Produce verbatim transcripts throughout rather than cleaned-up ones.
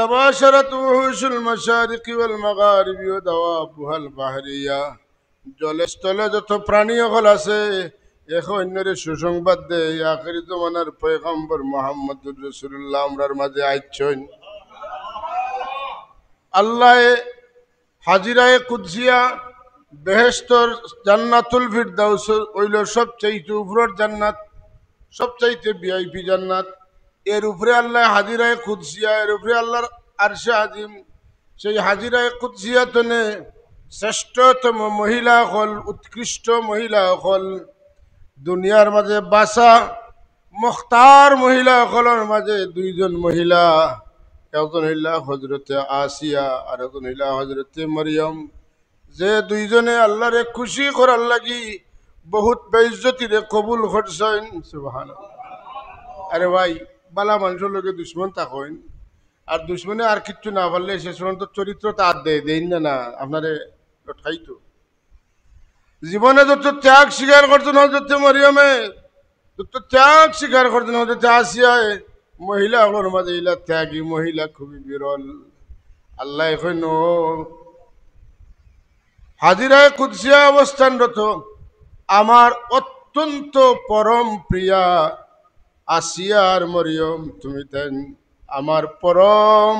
تباشرت وحوش المشارق والمغارب ودوابها البحرية। জলে স্থলে যত প্রাণী অকল আছে, একে অইন্যরে সুসংবাদ দেয়, আখেরি জমানার পয়গম্বর মুহাম্মদুর রাসূলুল্লাহ আমরার মাঝে আইছইন। আল্লায় হাজিরায়ে কুদসিয়া, বেহেশতর জান্নাতুল ফিরদাউস অইলো সবচাইতে উপরর জান্নাত, সবচাইতে ভিআইপি জান্নাত। এর উপরে আল্লায় হাজিরায়ে কুদসিয়া, এর উপরে আল্লাহর আরশে আজিম। সেই হাজিরায়ে কুদসিয়া তনে শ্রেষ্ঠতম মহিলা অকল, উৎকৃষ্ট মহিলা অকল, দুনিয়ার মাঝে বাছা মুখতার মহিলা অকলর মাঝে দুইজন মহিলা, একজন অইলা হযরতে আসিয়া আর একজন অইলা হযরতে মরিয়ম, যে দুইজনে আল্লাহরে খুশি করার লাগি বহুত বেইজ্জতিরে কবুল করছইন। সুবহানাল্লাহ। আরে ভাই, বালা মানষর লগে দুশমন থাকইন, আর দুশমনে আর কিচ্ছু না পারলে শেষ পর্যন্ত চরিত্রতা আত দেয়, দেইন না, না, আপনারে লটকাইতো। জীবনে যত ত্যাগ স্বীকার করছইন হযরতে মরিয়মে, যত ত্যাগ স্বীকার করছইন হযরতে আসিয়ায়, মহিলা অকলর মাঝে ইলা ত্যাগী মহিলা খুবই বিরল। আল্লায় কইন, হাজিরায়ে কুদসিয়া অবস্থানরত আমার অত্যন্ত পরম প্রিয়া আসিয়া আর মরিয়ম, তুমি তাইন আমার পরম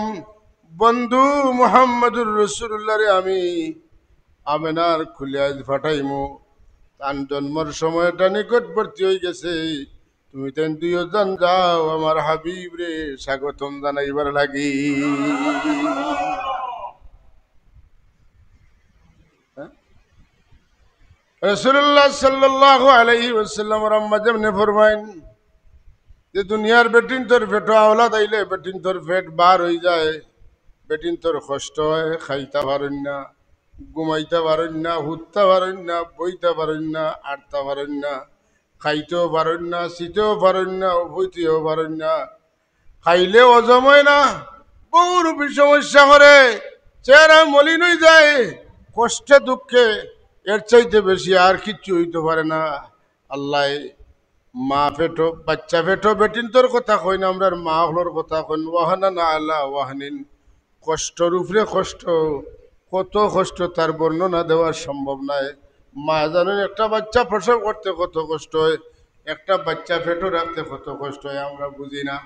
বন্ধু মুহাম্মদুর রাসূলুল্লাহরে আমি আমেনার কুলে আইজ পাঠাইমু। তান জন্মর সময়টা নিকটবর্তী অইগেছে। তুমি তাইন দুইওজন যাও আমার হাবিবরে স্বাগতম জানাইবার লাগি। হ্যাঁ? রাসূলুল্লাহ সাল্লাল্লাহু আলাইহি ওয়াসাল্লামর আম্মা যেমনে ফরমাইন যে দুনিয়ার বেটিন্তর পেটো আওলাদ আইলে বেটিন্তর পেট বার অইযায়, বেটিন্তর কষ্ট অয়, খাইতা পারইন না, ঘুমাইতা পারইন না, হুততা পারইন না, বইতা পারইন না, আটতা পারইন না, খাইতেও পারইন না, ছিতেও পারইন না, বইতেও পারইন না, খাইলে হজম অয় না, বউরূপী সমস্যা করে, চেহারা মলিন অইযায়, কষ্টে দুঃখে এর চাইতে বেশি আর কিচ্ছু অইতো পারে না। আল্লায় মা পেটো, বাইচ্চা পেটো বেটিন্তর কথা কইন, আমরার মা অকলর কথা কইন, ওয়াহনান আলা ওয়াহনিন, কষ্টর উপরে কষ্ট, কত কষ্ট তার বর্ণনা দেওয়া সম্ভব নায়। মা জানইন একটা বাইচ্চা প্রসব করতে কত কষ্ট অয়, একটা বাইচ্চা পেটো রাখতে কত কষ্ট অয়, আমরা বুঝি না।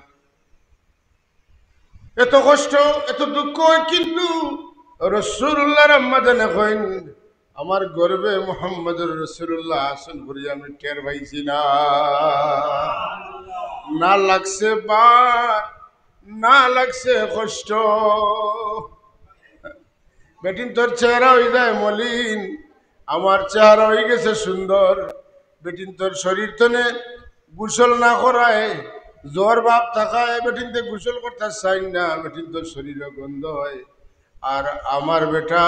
এত কষ্ট, এত দুঃখ অয়, কিন্তু রাসূলুল্লাহর আম্মা জানে কইন, আমার গর্ভে মুহাম্মদুর রাসূলুল্লাহ আছইন বুলিয়া আমি টের পাইছি না। না লাগছে বার, না লাগছে কষ্ট। বেটিন্তর চেহারা অইযায় মলিন, আমার চেহারা অইগেছে সুন্দর। বেটিন্তর শরীর তনে গোসল না করায়, জ্বর ভাব থাকায় বেটিন্তে গোসল করতা চাইন না, বেটিন্তর শরীরও গন্ধ অয়। আর আমার বেটা,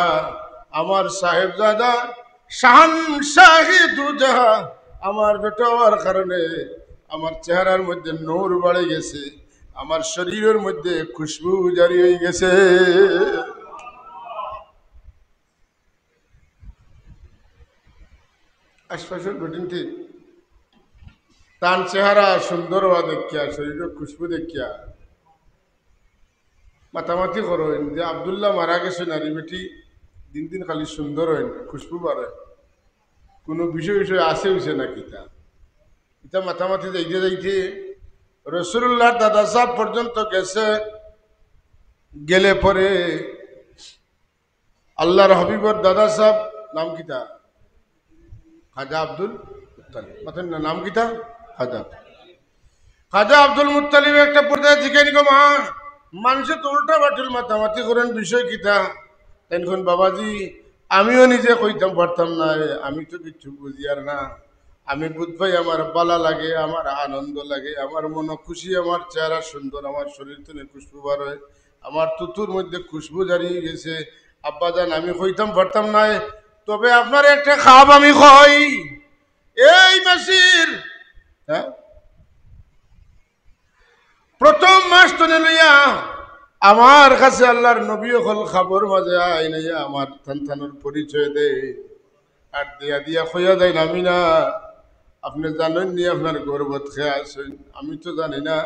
আমার সাহেবজাদা, শাহানশাহে দুজাহা, আমার বেটা অওয়ার কারণে আমার চেহারার মধ্যে নূর বাড়ি গেছে, আমার শরীরর মধ্যে খুশবু জারি অইগেছে। আশপাশর বেটিন্তে তান চেহারা সুন্দর অওয়া দেখিয়া, শরীরর খুশবু দেখিয়া মাতামাতি করইন যে আব্দুল্লাহ মারা গেছইন, আর ই বেটি দিন দিন খালি সুন্দর অইন, খুশবু বারয়, কুনু বিষয় বিষয় আছে অইছে না কিতা। ইতা মাতামাতি যাইতে যাইতে রাসূলুল্লাহর দাদা সাব পর্যন্ত গেছে। গেলে পরে আল্লাহর হাবিবর দাদা সাব নাম কিতা? খাজা আব্দুল মুত্তালিব। মাতইন না, নাম কিতা? খাজা। খাজা আব্দুল মুত্তালিব একটা পর্যায়ে জিকাইন গো মা, মানষে তো উল্টা পাল্টা মাতামাতি করইন, বিষয় কিতা? তাইন কইন, বাবাজি, আমিও নিজে কইতাম পারতাম নায়, আমি তো কিচ্ছু বুঝিয়ার না। আমি বুঝ পাই আমার বালা লাগে, আমার আনন্দ লাগে, আমার মন খুশি, আমার চেহারা সুন্দর, আমার শরীর তনে খুশবু বারয়, আমার থুতুর মধ্যে খুশবু জারি অইগেছে। আব্বাজান, আমি কইতাম পারতাম নায়, তবে আপনারে একটা খাব আমি কই। এই মাসির, হ্যাঁ, প্রথম মাস তনে লইয়া আমার কাছে আল্লাহর নবী অকল খাবর মাঝে আইন, আইয়া আমার তান তানর পরিচয় দেয়। আর দিয়া দিয়া কইয়া যাইন, আমি না, আপনে জানইন নি আপনার গর্ভত কে আছইন? আমি তো জানি না।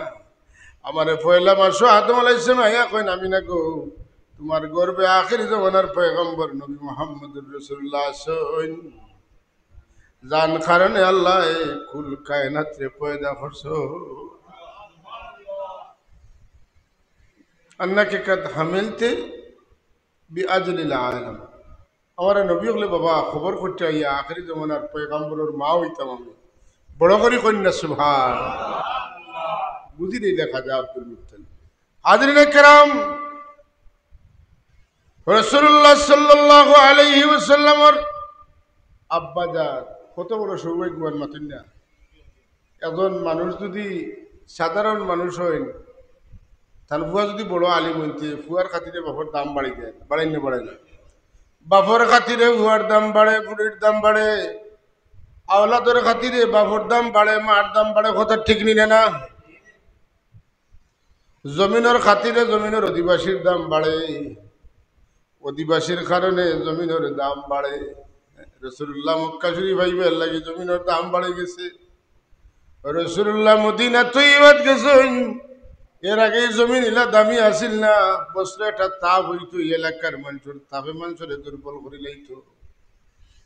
আমারে পয়লা মাসো আদম আলাইহিস সালাম আইয়া কইন, "আমিনা গো, তুমার গর্ভে আখেরি জমানার পয়গম্বর নবী মুহাম্মদুর রাসূলুল্লাহ আছইন, যান কারণে আল্লায় কুল কায়নাতরে পয়দা করছইন।" আন্নাকি কাদ হামিলতি বিআজলিল আলাম। আমারে নবী অকলে বাবা খবর করতে আইয়া আখেরি জমানার পয়গম্বরর মা অইতাম আমি। বড় করি কইন না সুবহান। বুঝি দিলে খাজা আব্দুল মুত্তালিব। হাজিরিনে কেরাম, রাসূলুল্লাহ সাল্লাল্লাহু আলাইহি ওয়াসাল্লামর আব্বা জান কত বড় সৌভাগ্যবান মাতুন না। একজন মানুষ যুদি সাধারণ মানুষ অইন, তান ফুয়া যুদি বড় আলিম অইন তে, ফুয়ার খাতিরে বাপর দাম বাড়ি দেয়, বাড়াই না, বাড়াই না? বাপর খাতিরে ফুয়ার দাম বাড়ে, ফুড়ির দাম বাড়ে, আওলাদর খাতিরে বাপর দাম বাড়ে, মার দাম বাড়ে, কথা ঠিক নি না? জমিনর খাতিরে জমিনর অধিবাসীর দাম বাড়ে, অধিবাসীর কারণে জমিনর দাম বাড়ে। রাসূলুল্লাহ মক্কা শরীফ আইবার লাগি জমিনর দাম বাড়ি গেছে। রাসূলুল্লাহ মদিনা তৈয়বাত গেছইন, এর আগে ই জমিন ইলা দামি আছিল না। বছরে একটা তাপ অইতো, ই এলাকার মানষর তাপে মানষরে দুর্বল করি লাইতো।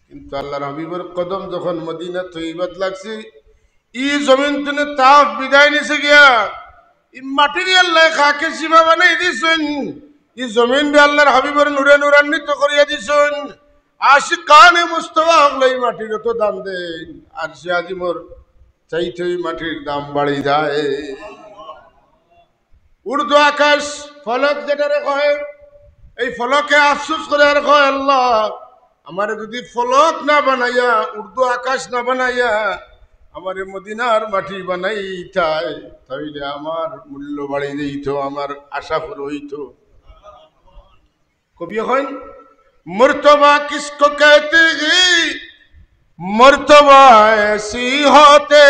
কিন্তু আল্লাহর হাবিবর কদম যখন মদিনা তৈয়বাত লাগছে, ই জমিন তুনে তাপ বিদায় নিছে গিয়া, ই মাটিরে আল্লায় খাকে শিফা বানাই দিছইন, ই জমিনরে আল্লাহর হাবিবর নূরে নূরান্বিত করিয়া দিছইন। আশিকানে মুস্তফা অকলে ই মাটির অত দাম দেইন, আরশে আজিমর চাইতে ই মাটির দাম বাড়ি যায়। উর্দু আকাশ, ফলক যেটারে কয়, এই ফলকে আফসোস করে আর কয়, "আল্লাহ, আমারে যুদি ফলক না বানাইয়া, উর্দু আকাশ না বানাইয়া, আমারে মদিনার মাটি বানাইতায়, তাইলে আমার মূল্য বাড়ি যাইতো, আমার আশা পুরা অইতো।" কবি কইন, "মর্তবা কিসকো কেহতে হ্যায়, মর্তবা এসি হতে,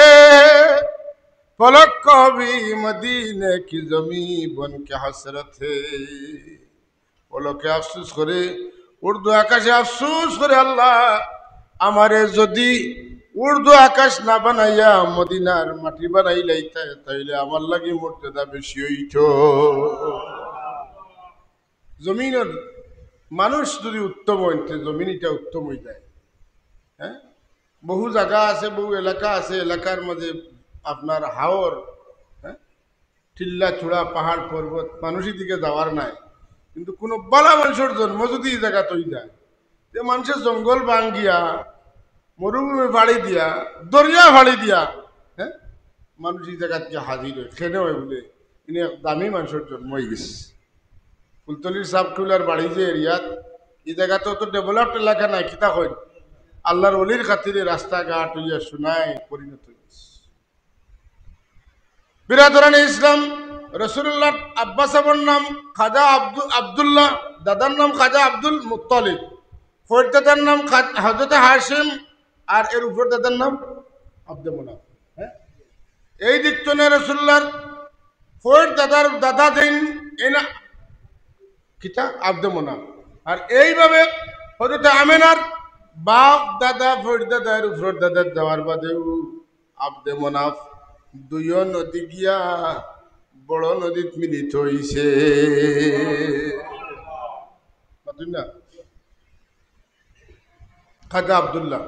ফলক কো ভি মদিনে কি জমি বন কে হসরত হ্যায়।" ফলকে আফসোস করে, উর্দু আকাশে আফসোস করে, "আল্লাহ, আমারে যুদি উর্দু আকাশ না বানাইয়া মদিনার মাটি বানাইলাইতায়, তাইলে আমার লাগি মর্যাদা বেশি অইতো।" জমিনর মানুষ যুদি উত্তম অইন তে জমিন ইটা উত্তম অই যায়। হ্যাঁ, বহু জাগা আছে, বহু এলাকা আছে, এলাকার মাঝে আপনার হাওর, হ্যাঁ, টিল্লা, চূড়া, পাহাড়, পর্বত, মানুষ ইদিকে যাওয়ার নাই। কিন্তু কুনু বালা মানষর জন্ম যুদি ই জাগাত অই যায়, তে মানষে জঙ্গল ভাঙ্গিয়া, মরুভূমি ফাড়ি দিয়া, দরিয়া ফাড়ি দিয়া, হ্যাঁ, মানুষ ই জাগাত গিয়া হাজির অয়। কেনে অয় বুলে, ইনো এক দামি মানষর জন্ম অই গেছে। ফুলতলির সাবটুলার বাড়ি যে এরিয়াত, ই জাগাত অত developed এলাকা নাই, কিতা কইন? আল্লাহর ওলির খাতিরে রাস্তাঘাট অইয়া সোনায় পরিণত অই গেছে। বিরাদরানে ইসলাম, রাসূলুল্লাহর আব্বা সাবর নাম খাজা আব্দু-, আব্দুল্লাহ, দাদার নাম খাজা আব্দুল মুত্তালিব, ফরিদাদার নাম খাজ-, হযরতে হাশিম, আর এর উপর দাদার নাম আব্দে মুনাফ। হ্যাঁ? এই দিক তনে রাসূলুল্লাহর ফরিদাদার দাদা দিন এনা কিতা আব্দে মুনাফ। আর এইভাবে হযরতে আমেনার বাপ দাদা, ফরিদাদার উপর দাদা দেওয়ার বাদেও আব্দে মনাফ দুইও নদী গিয়া বড় নদীত মিলিত অইছে। বুঝলেন না? খাজা আব্দুল্লাহ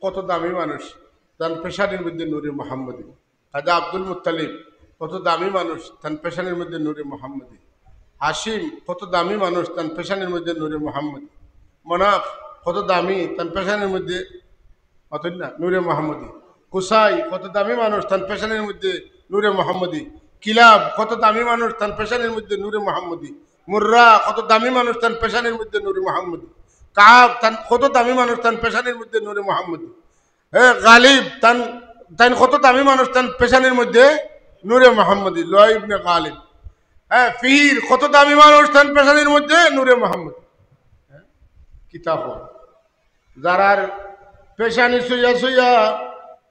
কত দামি মানুষ, তান পেশানির মধ্যে নূরে মোহাম্মদী। খাজা আব্দুল মুত্তালিব কত দামি মানুষ, তান পেশানির মধ্যে নূরে মোহাম্মদী। হাশিম কত দামি মানুষ, তান পেশানির মধ্যে নূরে মোহাম্মদী। মনাফ কত দামি, তান পেশানির মধ্যে মাতইন না, নূরে মোহাম্মদী। কুসাই কত দামি মানুষ, তান পেশানির মধ্যে নূরে মোহাম্মদী। কিলাব কত দামি মানুষ, তান পেশানির মধ্যে নূরে মোহাম্মদী। মুর্রা কত দামি মানুষ, তান পেশানির মধ্যে নূরে মোহাম্মদী। কাব তান কত দামি মানুষ, তান পেশানির মধ্যে নূরে মোহাম্মদী। হ্যাঁ, গালিব তান, তাইন কত দামি মানুষ, তান পেশানির মধ্যে নূরে মোহাম্মদী। লুআই ইবনে গালিব। হ্যাঁ, ফিহির কত দামি মানুষ, তান পেশানির মধ্যে নূরে মোহাম্মদী। হ্যাঁ, কিতা কয়? যারার পেশানি ছুইয়া ছুইয়া,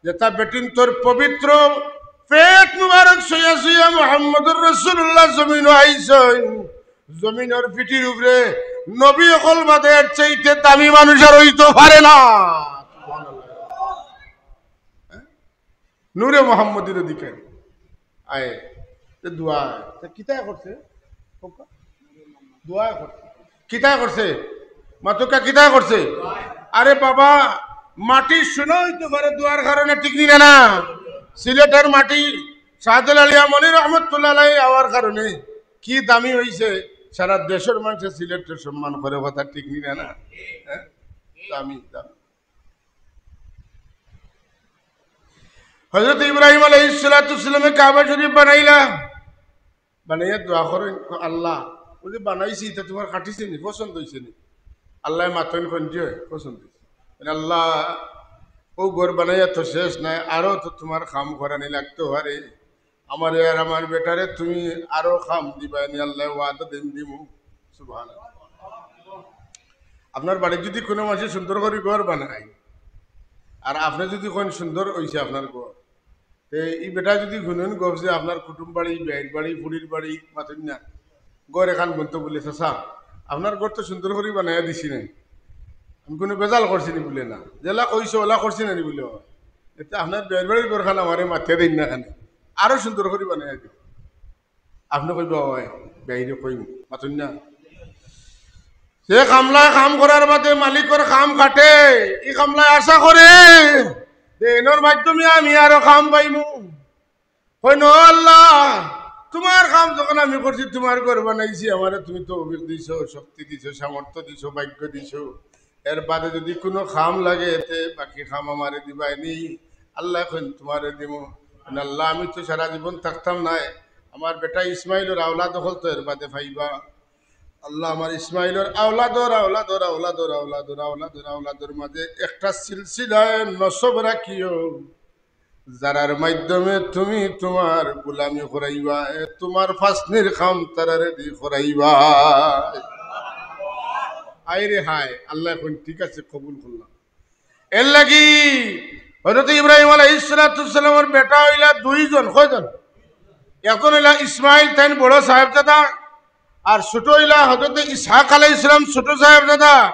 যেটা বেটিন্তর পবিত্র পেট মুবারক ছুইয়া ছুইয়া মুহাম্মদুর রাসূলুল্লাহ জমিনো আইছইন, জমিনর পিঠির উপরে নবী অকল বাদে এর চাইতে দামি মানুষ আর অইতো পারে না। নূরে মোহাম্মদীর অধিকারী। আয়, তে দোয়া। তে কিতায় করছে? দোয়া করছে। কিতায় করছে? মাতুক্কা কিতায় করছে? আরে বাবা, মাটি সোনা অইতো পারে দোয়ার কারণে, ঠিক নি না? না, সিলেটর মাটি শাহজালাল ইয়ামনি রহমতুল্লাহ আলাইহি আওয়ার কারণে কি দামি অইছে, সারা দেশর মানষে সিলেটরে সম্মান করে, কথা ঠিক নি না? না, হ্যাঁ? দামি, দামি। হযরত ইব্রাহিম আলাইহিস সালাতু ওয়াস সালামে কাবা শরীফ বানাইলা, বানাইয়া দোয়া করইন, "আল্লাহ, অউ যে বানাইছি, ইটা তুমার খাটিছে নি, পছন্দ অইছে নি?" আল্লায় মাতইন, "কইন যে পছন্দ অইছে।" মানে, "আল্লাহ, অউ ঘর বানাইয়া তো শেষ নায়, আরো তো তুমার কাম করানি লাগতো পারে। আমারে আর আমার বেটারে তুমি আরো কাম দিবায় নি, আল্লায় ওয়াদা দেইন দিমু।" সুবহানাল্লাহ। আপনার বাড়িত যুদি কুনু মানষে সুন্দর করি ঘর বানায়, আর আপনে যুদি কইন সুন্দর অইছে আপনার ঘর, তে ই বেটায় যুদি হুনইন গফ যে আপনার কুটুম বাড়ি, বেয়াইর বাড়ি, ফুড়ির বাড়ি, মাতইন না, ঘর এখান বনতো বুলে, "চাচা, আপনার ঘর তো সুন্দর করি বানাইয়া দিছি নি, আমি কুনু বেজাল করছি নি?" বুলে, "না।" "যেলা কইছো, অলা করছি না নি?" বুলে, "অয়।" "এতে আপনার বেয়াইর বাড়ির ঘরখান আমারে মাতিয়া দেইন না কেনে, আরো সুন্দর করি বানাইয়া দিন।" আপনে কইবা, "অয়, বেয়াইরে কইমু।" মাতইন না? যে কামলায় কাম করার বাদে মালিকর কাম কাটে, ই কামলায় আশা করে যে এনর মাধ্যমে আমি আরো কাম পাইমু। কইন, "ও আল্লাহ, তুমার কাম যখন আমি করছি, তুমার ঘর বানাইছি, আমারে তুমি তৌফিক দিছো, শক্তি দিছো, সামর্থ্য দিছো, ভাগ্য দিছো, এর বাদে যুদি কুনু কাম লাগে, তে বাকি কাম আমারে দিবায় নি।" আল্লায় কইন, "তুমারে দিমু।" কইন, "আল্লাহ, আমি তো সারা জীবন থাকতাম নায়, আমার বেটা ইসমাইলর আওলাদ অকল তো এর বাদে পাইবা।" আল্লাহ, আমার ইসমাইলর আওলাদর আওলাদর আওলাদর আওলাদর আওলাদর আওলাদর মাঝে একটা সিলসিলায় নসব রাখিও, যারার মাধ্যমে তুমি তুমার গোলামি করাইবায়, তুমার ফাসনির কাম তারারে দি করাইবায়। আয় রে হায়, আল্লায় কইন, "ঠিক আছে, কবুল করলাম।" এর লাগি হযরত ইব্রাহিম আলাইহিস সালাতু ওয়াস সালামর বেটা অইলা দুইজন। কয়জন? একজন অইলা ইসমাইল, তাইন বড় সাহেবজাদা, আর ছোট অইলা হযরত ইসহাক আলাইহিস সালাম, ছোট সাহেবজাদা।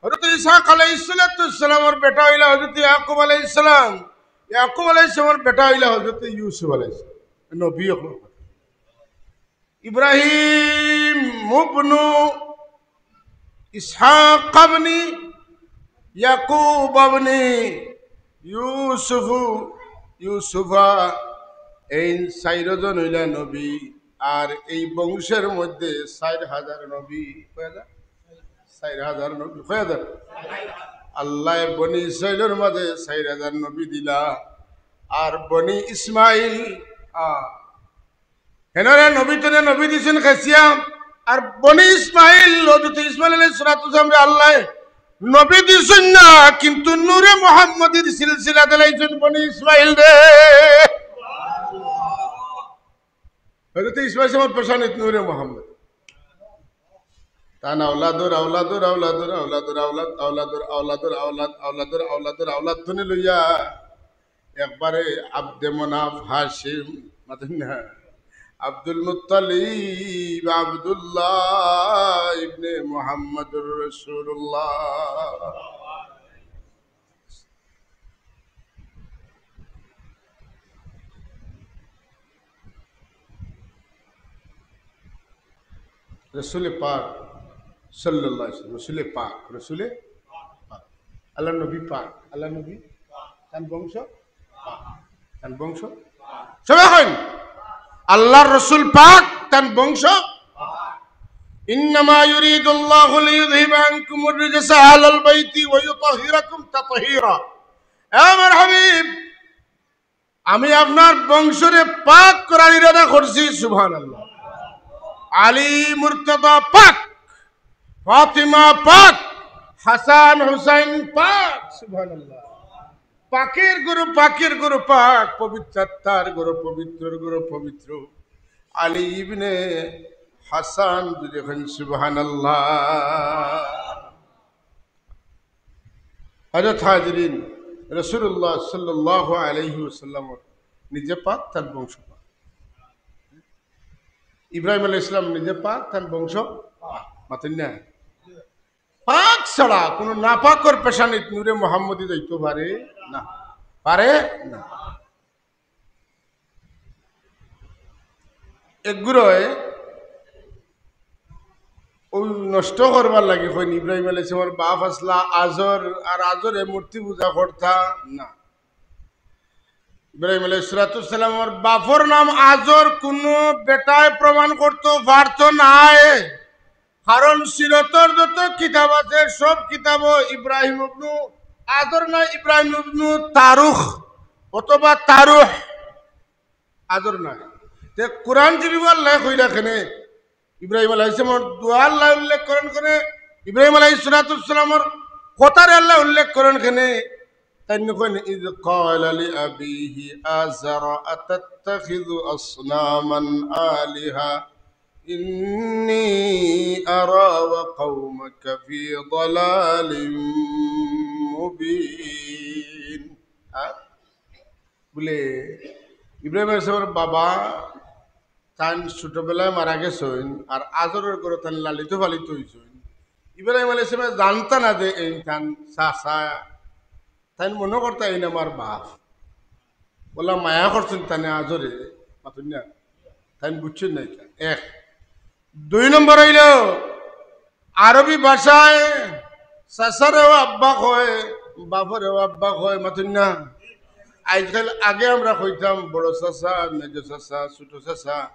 হযরত ইসহাক আলাইহিস সালাতু ওয়াস সালামর বেটা অইলা হযরত ইয়াকুব আলাইহিস সালাম, ইয়াকুব আলাইহিস সালামর বেটা অইলা হযরত ইউসুফ আলাইহিস সালাম। নবী অকল। ইব্রাহিম ইবনু ইসহাক ইবনি ইয়াকুব ইবনি ইউসুফ, ইউসুফা, এইন চাইরজন অইলা নবী। আর এই বংশর মধ্যে চাইর হাজার নবী। কয় হাজার? চাইর হাজার নবী। কয় হাজার? আল্লায় বনি ইসরাইলর মাঝে চাইর হাজার নবী দিলা। আর বনি ইসমাইল, আ, হেনরে নবী তনে নবী দিছইন খেছিয়া, আর বনি ইসমাইল, হযরত ইসমাইল আলাইহিস সালাতু ওয়াস সালামরে আল্লায় নবী দিছইন না, কিন্তু নূরে মুহাম্মদীর সিলসিলা দিলাইছইন বনি ইসমাইলরে। হযরত ইসমাইল সাহেবর পেশানিত নূরে মুহাম্মদ। তান আওলাদর আওলাদর আওলাদর আওলাদর আওলাদ আওলাদর আওলাদর আওলাদ আওলাদর আওলাদর আওলাদ তনে লইয়া একবারে আব্দে মনাফ, হাশিম, মাতইন না, আব্দুল মুত্তালিব, আব্দুল্লাহ ইবনে মুহাম্মদুর রাসূলুল্লাহ। রসুলে পাক সাল্লাল্লাহু আলাইহি ওয়াসাল্লাম, রসুলে পাক, রসুলে পাক, আল্লাহর নবী পাক, আল্লাহর নবী, তান বংশ পাক, তান বংশ, সবাই কইন, আল্লাহর রসুল পাক, তান বংশ পাক। ইন্নামা ইউরিদুল্লাহু লিইউযহিবা আনকুমুর রিজসা আহলাল বাইতি ওয়া ইউতাহহিরাকুম তাতহীরা। এ আমার হাবিব, আমি আপনার বংশরে পাক করার ইরাদা করছি। সুবহানাল্লাহ। আলী মুর্তজা পাক, ফাতিমা পাক, হাসান হুসাইন পাক। সুবহানাল্লাহ। পাকের ঘরো, পাকের ঘরো পাক, পবিত্র আত্মার ঘরো পবিত্রর ঘরো পবিত্র। আলী ইবনে হাসান, যদি কইন সুবহানাল্লাহ। হযরত হাজিরিন, রাসূলুল্লাহ সাল্লাল্লাহু আলাইহি ওয়াসাল্লাম নিজে পাক, তান বংশ পাক। ইব্রাহিম আলাইহিস সালাম নিজে পাক, তান বংশ পাক। মাতইন না? পাক ছাড়া কোনো নাপাকর পেশানিত নূরে মুহাম্মদী যাইতো পারে না, পারে না। এগুলোয় ওই নষ্ট করবার লাগি কইন। ইব্রাহিম আলাইহিস সালামর বাপ আছলা আজর, আর আজরে মূর্তি পূজা করতা না। ইব্রাহিম আলাইহিস সালাতু ওয়াস সালামর বাপর নাম আজর কুনু বেটায় প্রমাণ করতো পারতো নায়, কারণ সিরতর যত কিতাব আছে সব কিতাবো ইব্রাহিম ইবনু আজর না, ইব্রাহিম ইবনু তারুখ অথবা তারুহ, আজর নায়। তে কোরআন শরীফো আল্লায় কইলা কেনে, ইব্রাহিম আলাইহিস সালামর দোয়া আল্লায় উল্লেখ করইন কেনে, ইব্রাহিম আলাইহিস সালাতু ওয়াস সালামর কথারে আল্লায় উল্লেখ করইন কেনে, তাইন কইন, "إذ قال لأبيه آزر أتتخذ أصناما آلهة إني أراك وقومك في ضلال مبين।" হ্যাঁ? বলে, ইব্রাহিম আলাইহিস সালামর বাবা তান ছোটবেলায় মারা গেছইন, আর আজরর ঘরো তান লালিত পালিত অইছইন। ইব্রাহিম আলাইহিস সালামে জানতা না যে এইন তান চাচা, তাইন মনো করতা এইন আমার বাপ। অলা মায়া করছইন তানে আজরে, মাতইন না, তাইন বুঝছইন না ইটা। এক। দুই নম্বর অইলো, আরবি ভাষায় চাচারেও আব্বা কয়, বাপরেও আব্বা কয়, মাতইন না। আইজকাইল, আগে আমরা কইতাম বড় চাচা, মেজো চাচা, ছোট চাচা।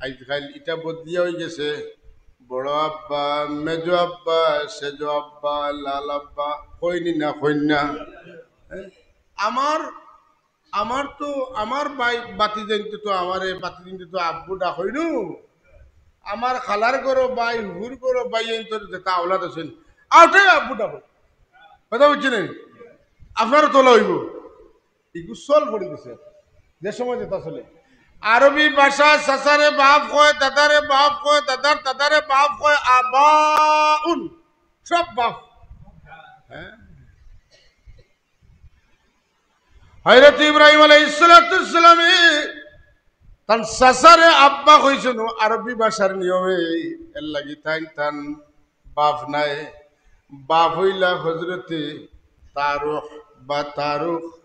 আইজকাইল ইটা বদলিয়া অইগেছে, বড় আব্বা, মেজো আব্বা, সেজো আব্বা, লাল আব্বা, কইনি না, কইন না। হ্যাঁ? আমার আমার তো, আমার ভাই, ভাতিজাইন্তে তো আমারে, ভাতিজাইন্তে তো আব্বু ডাকইনু। আমার খালার ঘরো ভাই, হুর ঘরো ভাইয়াইন্তর যেতা আওলাদ আছইন, অতায় আব্বু ডাকইন। কথা বুঝছইন নি? আপনারও তোলা অইবো। ইগু চল পড়ি গেছে, যে সময় যেতা চলে। আরবি ভাষা চাচারে বাপ কয়, দাদারে বাপ কয়, দাদার দাদারে বাপ কয়, আবাউন, সব বাপ। হ্যাঁ। হযরত ইব্রাহিম আলাইহিস সালাতু ওয়াস সালামে তান চাচারে আব্বা কইছইন আরবি ভাষার নিয়মে, এর লাগি তাইন তান বাপ নায়, বাপ অইলা হযরতে তারুহ বা তারুখ।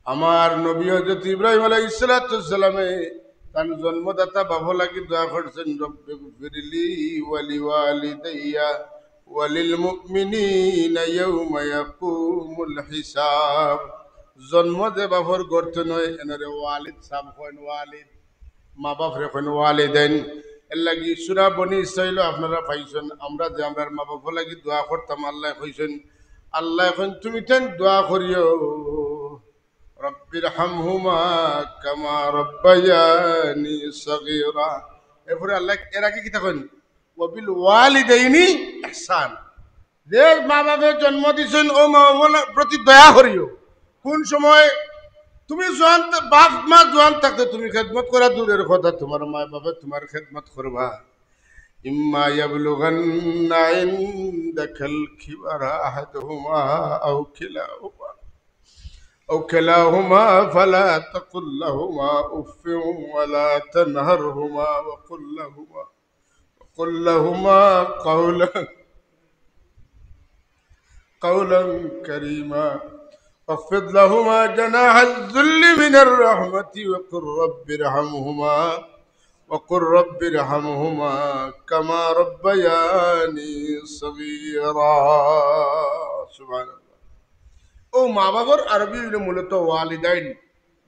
আমার নবী হযরত ইব্রাহিম আলাইহিস সালাতু ওয়াস সালামে তান জন্মদাতা বাপর লাগি দোয়া করছইন, "রব্বিগফিরলি ওয়া লিওয়ালিদাইয়া ওয়ালিল মুমিনিনা ইয়াউমা ইয়াকুমুল হিসাব।" জন্ম যে বাপর গর্ত নয়, এনরে ওয়ালিদ সাব কইন, ওয়ালিদ, মা বাপরে কইন ওয়ালিদাইন। এর লাগি সূরা বনি ইসরাইলো আপনারা পাইছইন, আমরা যে আমরার মা বাপর লাগি দোয়া করতাম, আল্লায় কইছইন, আল্লায় কইন, "তুমি তাইন দোয়া করিও।" রব্বিরহামহুমা কামা রব্বায়ানি সগীরা। এরপরে আল্লায় এর আগে কিতা কইন? ওয়াবিল ওয়ালিদাইনি ইহসান। যে মা বাপে জন্ম দিছইন, ও মা বাপর প্রতি দয়া করিও। কোন সময় তুমি জোয়ান থা-, বাপ মা জোয়ান থাকতে তুমি খেদমত করা দূরের কথা, তুমার মা বাপে তুমার খেদমত করবা। ইম্মা ইয়াবলুগান্না ইনদাকাল কিবারা আহাদুহুমা আও কিলাহুমা أو كلاهما فلا تقل لهما أف ولا تنهرهما وقل لهما، وقل لهما قولا، قولا كريما. واخفض لهما جناح الذل من الرحمة وقل رب ارحمهما، وقل رب ارحمهما كما ربياني صغيرا. سبحان الله. ও মা বাপর আরবি অইলো মূলত ওয়ালিদাইন।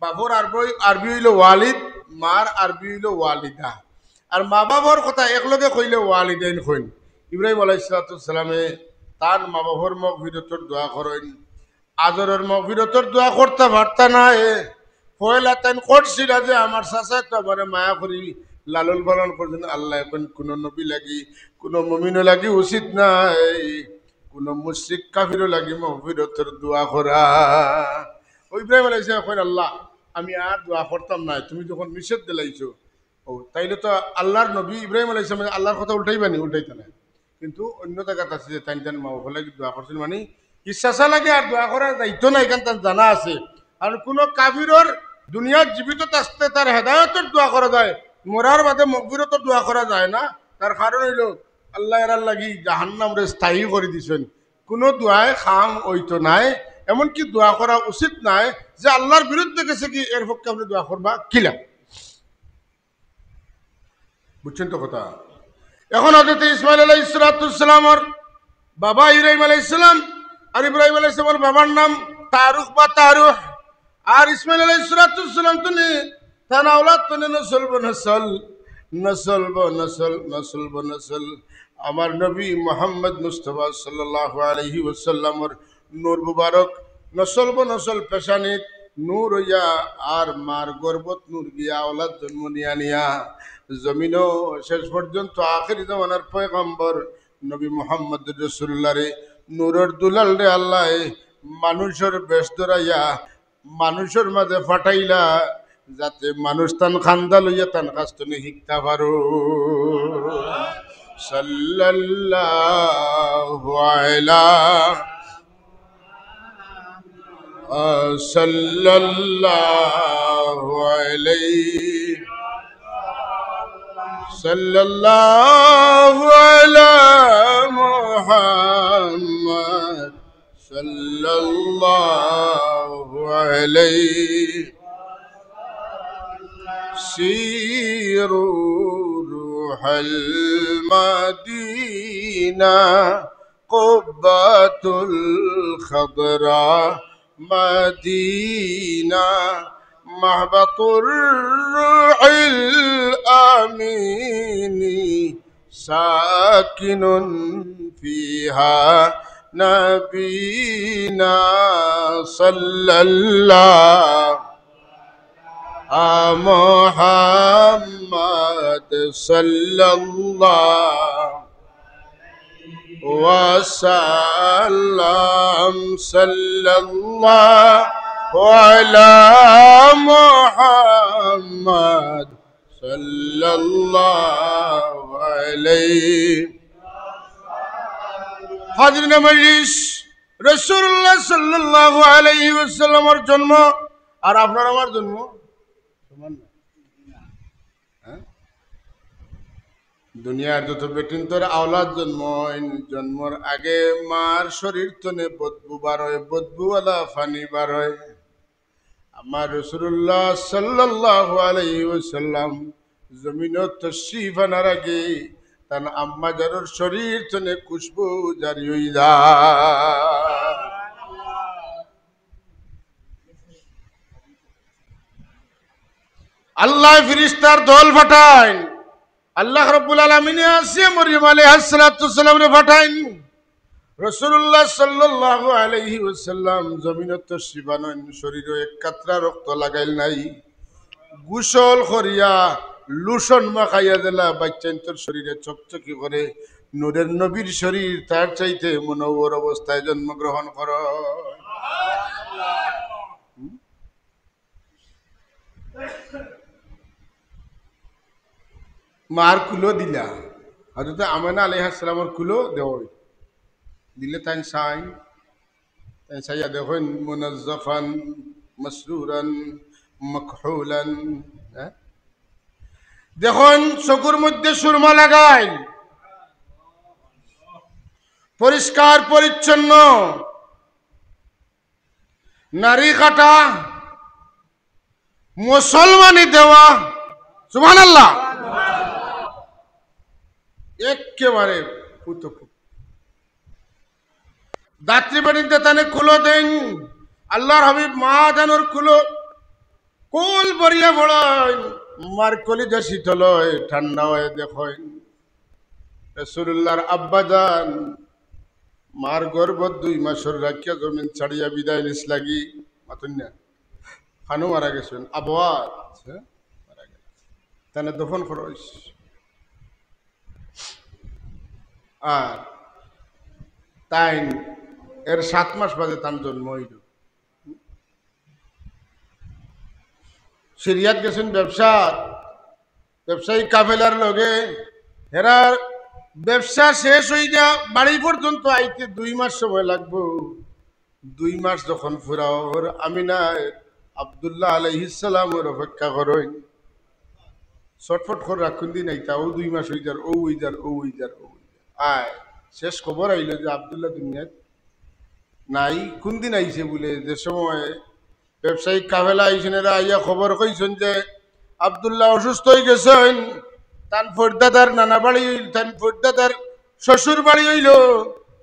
বাপর আরবি, আরবি অইলো ওয়ালিদ, মার আরবি অইলো ওয়ালিদা। আর মা বাপর কথা একলগে কইলে ওয়ালিদাইন কইন। ইব্রাহিম আলাইহিস সালাতু ওয়াস সালামে তান মা বাপর মাগফিরাতর দোয়া করইন। আজরর মাগফিরাতর দোয়া করতা পারতা নায়। পয়লা তাইন করছিলা যে আমার চাচায় তো আমারে মায়া করি লালন পালন করছইন। আল্লায় কইন কুনু নবী লাগি, কুনু মুমিন লাগি উচিত নায় কুনু মুশরিক কাফির লাগি মাগফিরাতর দোয়া করা। ও ইব্রাহিম আলাইহিস সালাম কইন, "আল্লাহ, আমি আর দোয়া করতাম নায়, তুমি যখন নিষেধ দিলাইছো।" ও, তাইলে তো আল্লাহর নবী ইব্রাহিম আলাইহিস সালাম আল্লাহর কথা উল্টাইবা নি? উল্টাইতা নায়। কিন্তু অন্য জাগাত আছে যে তাইন তান মা বাপর লাগি দোয়া করছইন, মানে, ই চাচা লাগি আর দোয়া করা যাইতো না, ইখান তান জানা আছে। আর কুনু কাফিরর দুনিয়াত জীবিত থাকতে তার হেদায়তর দোয়া করা যায়, মরার বাদে মাগফিরাতর দোয়া করা যায় না। তার কারণ অইলো আল্লায় এরার লাগি জাহান্নামরে স্থায়ী করি দিছইন। কুনু দোয়ায় কাম অইতো নায়, এমনকি দোয়া করা উচিত নায়। যে আল্লাহর বিরুদ্ধে গেছে গি, এর পক্ষে আপনে দোয়া করবা কিলা? বুঝছইন তো কথা? এখন হযরত ইসমাইল আলাইহিস সালাতু ওয়াস সালামর বাবা ইব্রাহিম আলাইহিস সালাম, আর ইব্রাহিম আলাইহিস সালামর বাবার নাম তারুখ বা তারুহ। আর ইসমাইল আলাইহিস সালাতু ওয়াস সালাম তনে, তান আওলাদ তনে নসল বনসল, নসল বনসল, নসল বনসল। আমার নবী মুহাম্মদ মুস্তাফা সাল্লাল্লাহু আলাইহি ওয়াসাল্লামর নূর মুবারক নসল বনসল পেশানিত নূর অইয়া আর মার গর্ভত নূর গিয়া আওলাদ জন্ম নিয়া নিয়া জমিনো শেষ পর্যন্ত আখেরি জমানার পয়গম্বর নবী মুহাম্মদ রাসূলুল্লাহরে, নূরর দুলালরে আল্লায় মানুষর বেশ ধরাইয়া মানুষর মাঝে পাঠাইলা, যাতে মানুষ তান কান্দা লইয়া তান কাছ তনে হিকতা পারো। সাল্লাল্লাহু আলা, সাল্লাল্লাহু আলাইহি, সাল্লাল্লাহু আলা মুহাম্মদ, সাল্লাল্লাহু আলাইহি। سيروا روح المدينة، قبة الخضراء مدينة، مهبط الروح الأمين، ساكن فيها نبينا صلى الله، محمد صلى الله وسلم، صلى الله على محمد صلى الله عليه। হাজিরিনে মজলিস, রাসূলুল্লাহ সাল্লাল্লাহু আলাইহি ওয়াসাল্লামর জন্ম আর আপনার আমার জন্ম সমান না? হ্যাঁ? দুনিয়ার যত বেটিন্তর আওলাদ জন্ম অইন, জন্মর আগে মার শরীর তনে বদবু বার অয়, বদবুওয়ালা পানি বার অয়। আমার রাসূলুল্লাহ সাল্লাল্লাহু আলাইহি ওয়াসাল্লাম জমিনো তশরিফ আনার আগে তান আম্মা জানর শরীর তনে খুশবু জারি অই যায়। আল্লায় ফিরিস্তার দল পাঠাইন। আল্লাহ রাব্বুল আলামিনে আসিয়া মরিয়ম আলাইহাস সালাতু ওয়াস সালামরে পাঠাইন। রাসূলুল্লাহ সাল্লাল্লাহু আলাইহি ওয়াসাল্লাম জমিনো তশরিফ আনইন, শরীরো এক কাতরা রক্ত লাগাইল নাই। গোসল করিয়া, লোশন মাখাইয়া দিলা, বাইচ্চাইন্তর শরীরে চকচকি করে। নূরের নবীর শরীর তার চাইতে মুনব্বর অবস্থায় জন্মগ্রহণ করে। মার কুলো দিলা, হযরত আমেনা আলাইহাস সালামর কুলো দেওয়া অইল। দিলে তাইন চাইন, তাইন চাইয়া দেখইন, মুনাজ্জাফান, মাসরুরান, মাকহুলান, হ্যাঁ? দেখইন চকুর মধ্যে সুরমা লাগাইল, পরিষ্কার পরিচ্ছন্ন, নাড়ি কাটা, মুসলমানি দেওয়া, সুবহানাল্লাহ, একেবারে পুতপুত। দাত্রী বেটিন্তে তানে কুলো দেইন, আল্লাহর হাবিব মা জানর কুলো, কুল ভরিয়া পড়ইন, মার কলিজা শীতল অয়, ঠান্ডা অয়। দেখইন রাসূলুল্লাহর আব্বা জান মার গর্ভত দুই মাসর রাখিয়া জমিন ছাড়িয়া বিদায় নিছ লাগি, মাতইন না, খানু মারা গেছইন, আবওয়াত, হ্যাঁ, মারা গেছইন। তানে দফন করা অইছে। আর তাইন এর সাত মাস বাদে তান জন্ম অইল। সিরিয়াত গেছইন ব্যবসাত, ব্যবসায়ী কাফেলার লগে, হেরার ব্যবসা শেষ অইয়া বাড়ি পর্যন্ত আইতে দুই মাস সময় লাগবো। দুই মাস যখন ফুরা অর, আমিনায় আব্দুল্লাহ আলাইহিস সালামর অপেক্ষা করইন। ছটফট করিয়া কুনদিন আইতা, অউ দুই মাস অই যার, অউ অই যার, অউ অই যার, অউ অই যার। আয়, শেষ খবর আইল যে আব্দুল্লাহ দুনিয়াত নাই। কুনদিন আইছে বুলে, যে সময় ব্যবসায়িক কাফেলা আইছইন, এরা আইয়া খবর কইছইন যে আব্দুল্লাহ অসুস্থ অই গেছইন, তান পর্দাদার নানা বাড়ি অইল, তান পর্দাদার শ্বশুর বাড়ি অইল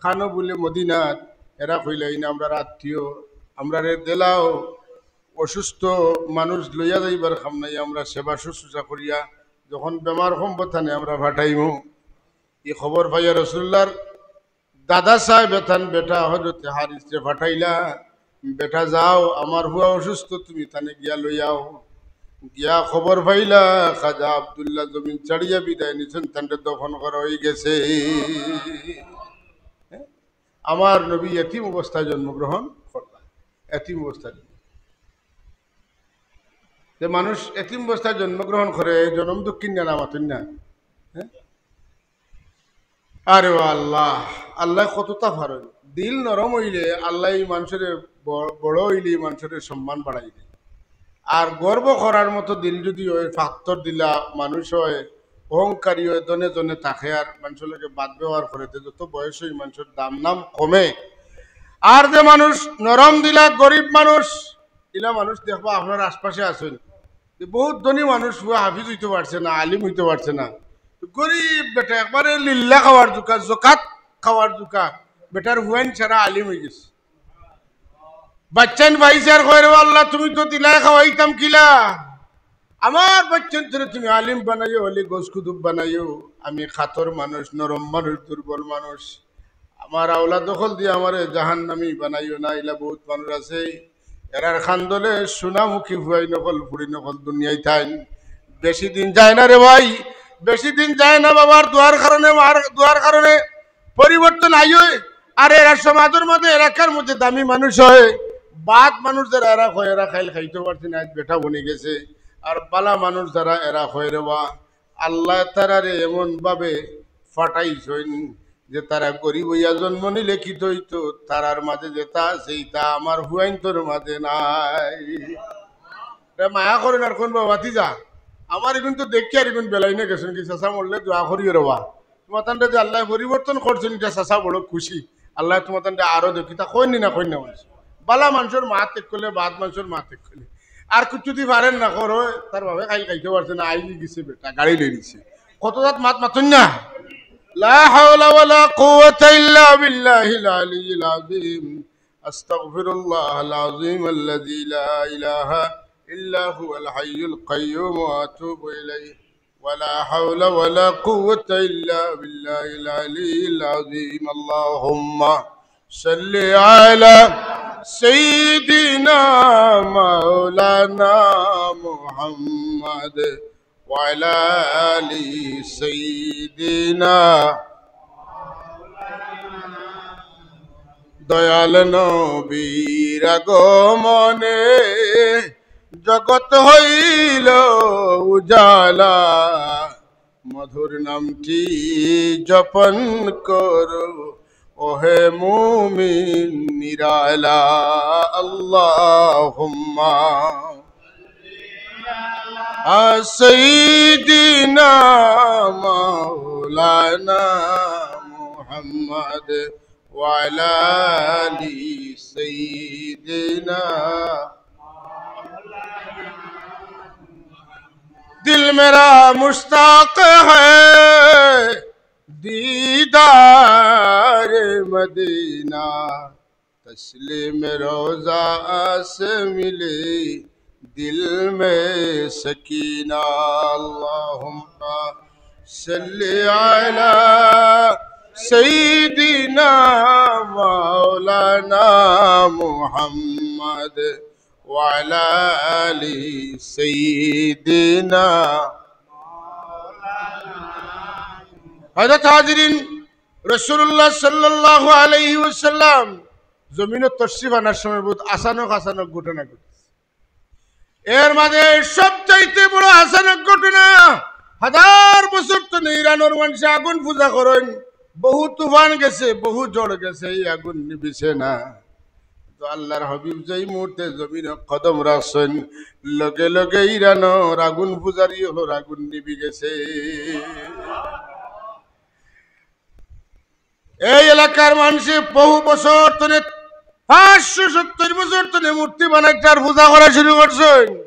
কানো বুলে মদিনাত। এরা কইলা, "ইনা আমরার আত্মীয়, আমরারে দেলাও, অসুস্থ মানুষ লইয়া যাইবার কাম নাই, আমরা সেবা শুশ্রূষা করিয়া যখন বেমার কমবো তানে আমরা পাঠাইমু।" ই খবর পাইয়া রাসুলুল্লাহর দাদা সাহেব এতান বেটা হজরতে হারিসরে পাঠাইলা, "বেটা যাও, আমার ফুয়া অসুস্থ, তুমি তানে গিয়া লই আও।" গিয়া খবর পাইলা, খাজা আব্দুল্লাহ জমিন ছাড়িয়া বিদায় নিছইন, তানরে দফন করা অই গেছে। আমার নবী এতিম অবস্থায় জন্মগ্রহণ করলা, এতিম অবস্থায়। যে মানুষ এতিম অবস্থায় জন্মগ্রহণ করে, জনম দুঃখিন না, না মাতইন না? হ্যাঁ? আরে ও আল্লাহ, আল্লায় কততা পারইন। দিল নরম অইলে আল্লায় ই মানষরে ব-, বড় অইলে ই মানষরে সম্মান বাড়াই দেয়। আর গর্ব করার মতো দিল যুদি অয়, পাত্থর দিলা মানুষ অয়, অহংকারী অয়, জনে জনে থাকে আর মানষর লগে বাদ ব্যবহার করে, তে যত বয়স অয় ই মানষর দাম নাম কমে। আর যে মানুষ নরম দিলা, গরিব মানুষ, ইলা মানুষ দেখবা আপনার আশপাশে আছইন, যে বহুত ধনী মানুষ, ফুয়া হাফিজ অইতো পারছে না, আলিম অইতো পারছে না, গরিব বেটা একবারে লিল্লা খাওয়ার জুকা, জকাত খাওয়ার জুকা, বেটার ফুয়াইন সারা আলিম অই গেছে। বাচ্চাইন পাইছে আর কয়, "রে আল্লাহ, তুমি তো দিলায়, খাওয়াইতাম কিলা? আমার বাচ্চাইনতরে তুমি আলিম বানাইও, অলি গউস কুতুব বানাইও। আমি কাতর মানুষ, নরম মানুষ, দুর্বল মানুষ। আমার আওলাদ অকল দিয়া আমারে জাহান্নামী বানাইও না।" ইলা বহুত মানুষ আছে, এরার কান্দলে সোনামুখী ফুয়াইন অকল, ফুড়িন অকল দুনিয়াত থাইন। বেশি দিন যায় না রে ভাই, বেশি দিন যায় না বাবার দোয়ার কারণে, মার দোয়ার কারণে পরিবর্তন আইয়। আর এরা সমাজর মাঝে, এলাকার মাঝে দামি মানুষ অয়, বাদ মানুষ যারা এরা কয়, "এরা খাইল খাইতো পারছে না, আইজ বেটা বনি গেছে।" আর বালা মানুষ যারা এরা কয়, "রে বা, আল্লায় তারারে এমন ভাবে ফাটাইছইন যে তারা গরিব অইয়া জন্ম নিলে কিতা অইতো, তারার মাঝে যেতা আছে, ইতা আমার ফুয়াইন্তর মাঝে নাই।" রে মায়া করইন আর কইন, "বাবা, ভাতিজা, আমার ইগুন তো দেখি আর ইগুন বেলাইনে গেছইন কি, চাচা মরলে দোয়া করিও রে বা।" তুমাতানরে যে আল্লায় পরিবর্তন করছইন, ইটা চাচা বড় খুশি। আল্লায় তুমাতানরে আরো দেউক, ইতা কইন নি না, কইন না মানুষ। বালা মানষর মাত এক করলে, বাদ মানষর মাত এক করলে। আর কুচ্ছু দি পারেন না, করো, তার বাপে খাইল খাইতো পারছে না, আইজ গেছে বেটা, গাড়ি লই নিছে। কত জাত মাত মাতইন না। لا حول ولا قوة إلا بالله العلي العظيم. أستغفر الله العظيم الذي لا إله إلا هو الحي القيوم وأتوب إليه. ولا حول ولا قوة إلا بالله العلي العظيم. اللهم صل على سيدنا مولانا محمد وعلى آل سيدنا। দয়াল নবীর আগমনে জগৎ হইল উজালা, মধুর নামটি জপন করো ওহে মুমিন নিরালা। আল্লাহুম্মা سيدنا مولانا محمد وعلى آل سيدنا. دل میرا مشتاق ہے دیدار مدینہ، تسلیم روضہ سے ملے دل میں سکینہ۔ اللہم صل علی سیدنا مولانا محمد وعلی آل سیدنا۔ হযরত হাজিরিন, রাসূলুল্লাহ সাল্লাল্লাহু আলাইহি ওয়াসাল্লাম জমিনো তশরিফ আনার সময় বহুত আচানক আচানক ঘটনা ঘটছে। এর মাঝে সবচাইতে বড় আচানক ঘটনা, হাজার বছর তনে ইরানর মানষে আগুন পূজা করইন, বহু তুফান গেছে, বহু ঝড় গেছে, এই আগুন নিবিছে না। তো আল্লাহর হাবিব যেই মুহূর্তে জমিনো কদম রাখছইন, লগে লগে ইরানর আগুন পূজারি অকলর আগুন নিবি গেছে। এই এলাকার মানষে বহু বছর তনে, পাঁচশো সত্তর বছর তনে মূর্তি বানাইতার পূজা করা শুরু করছইন।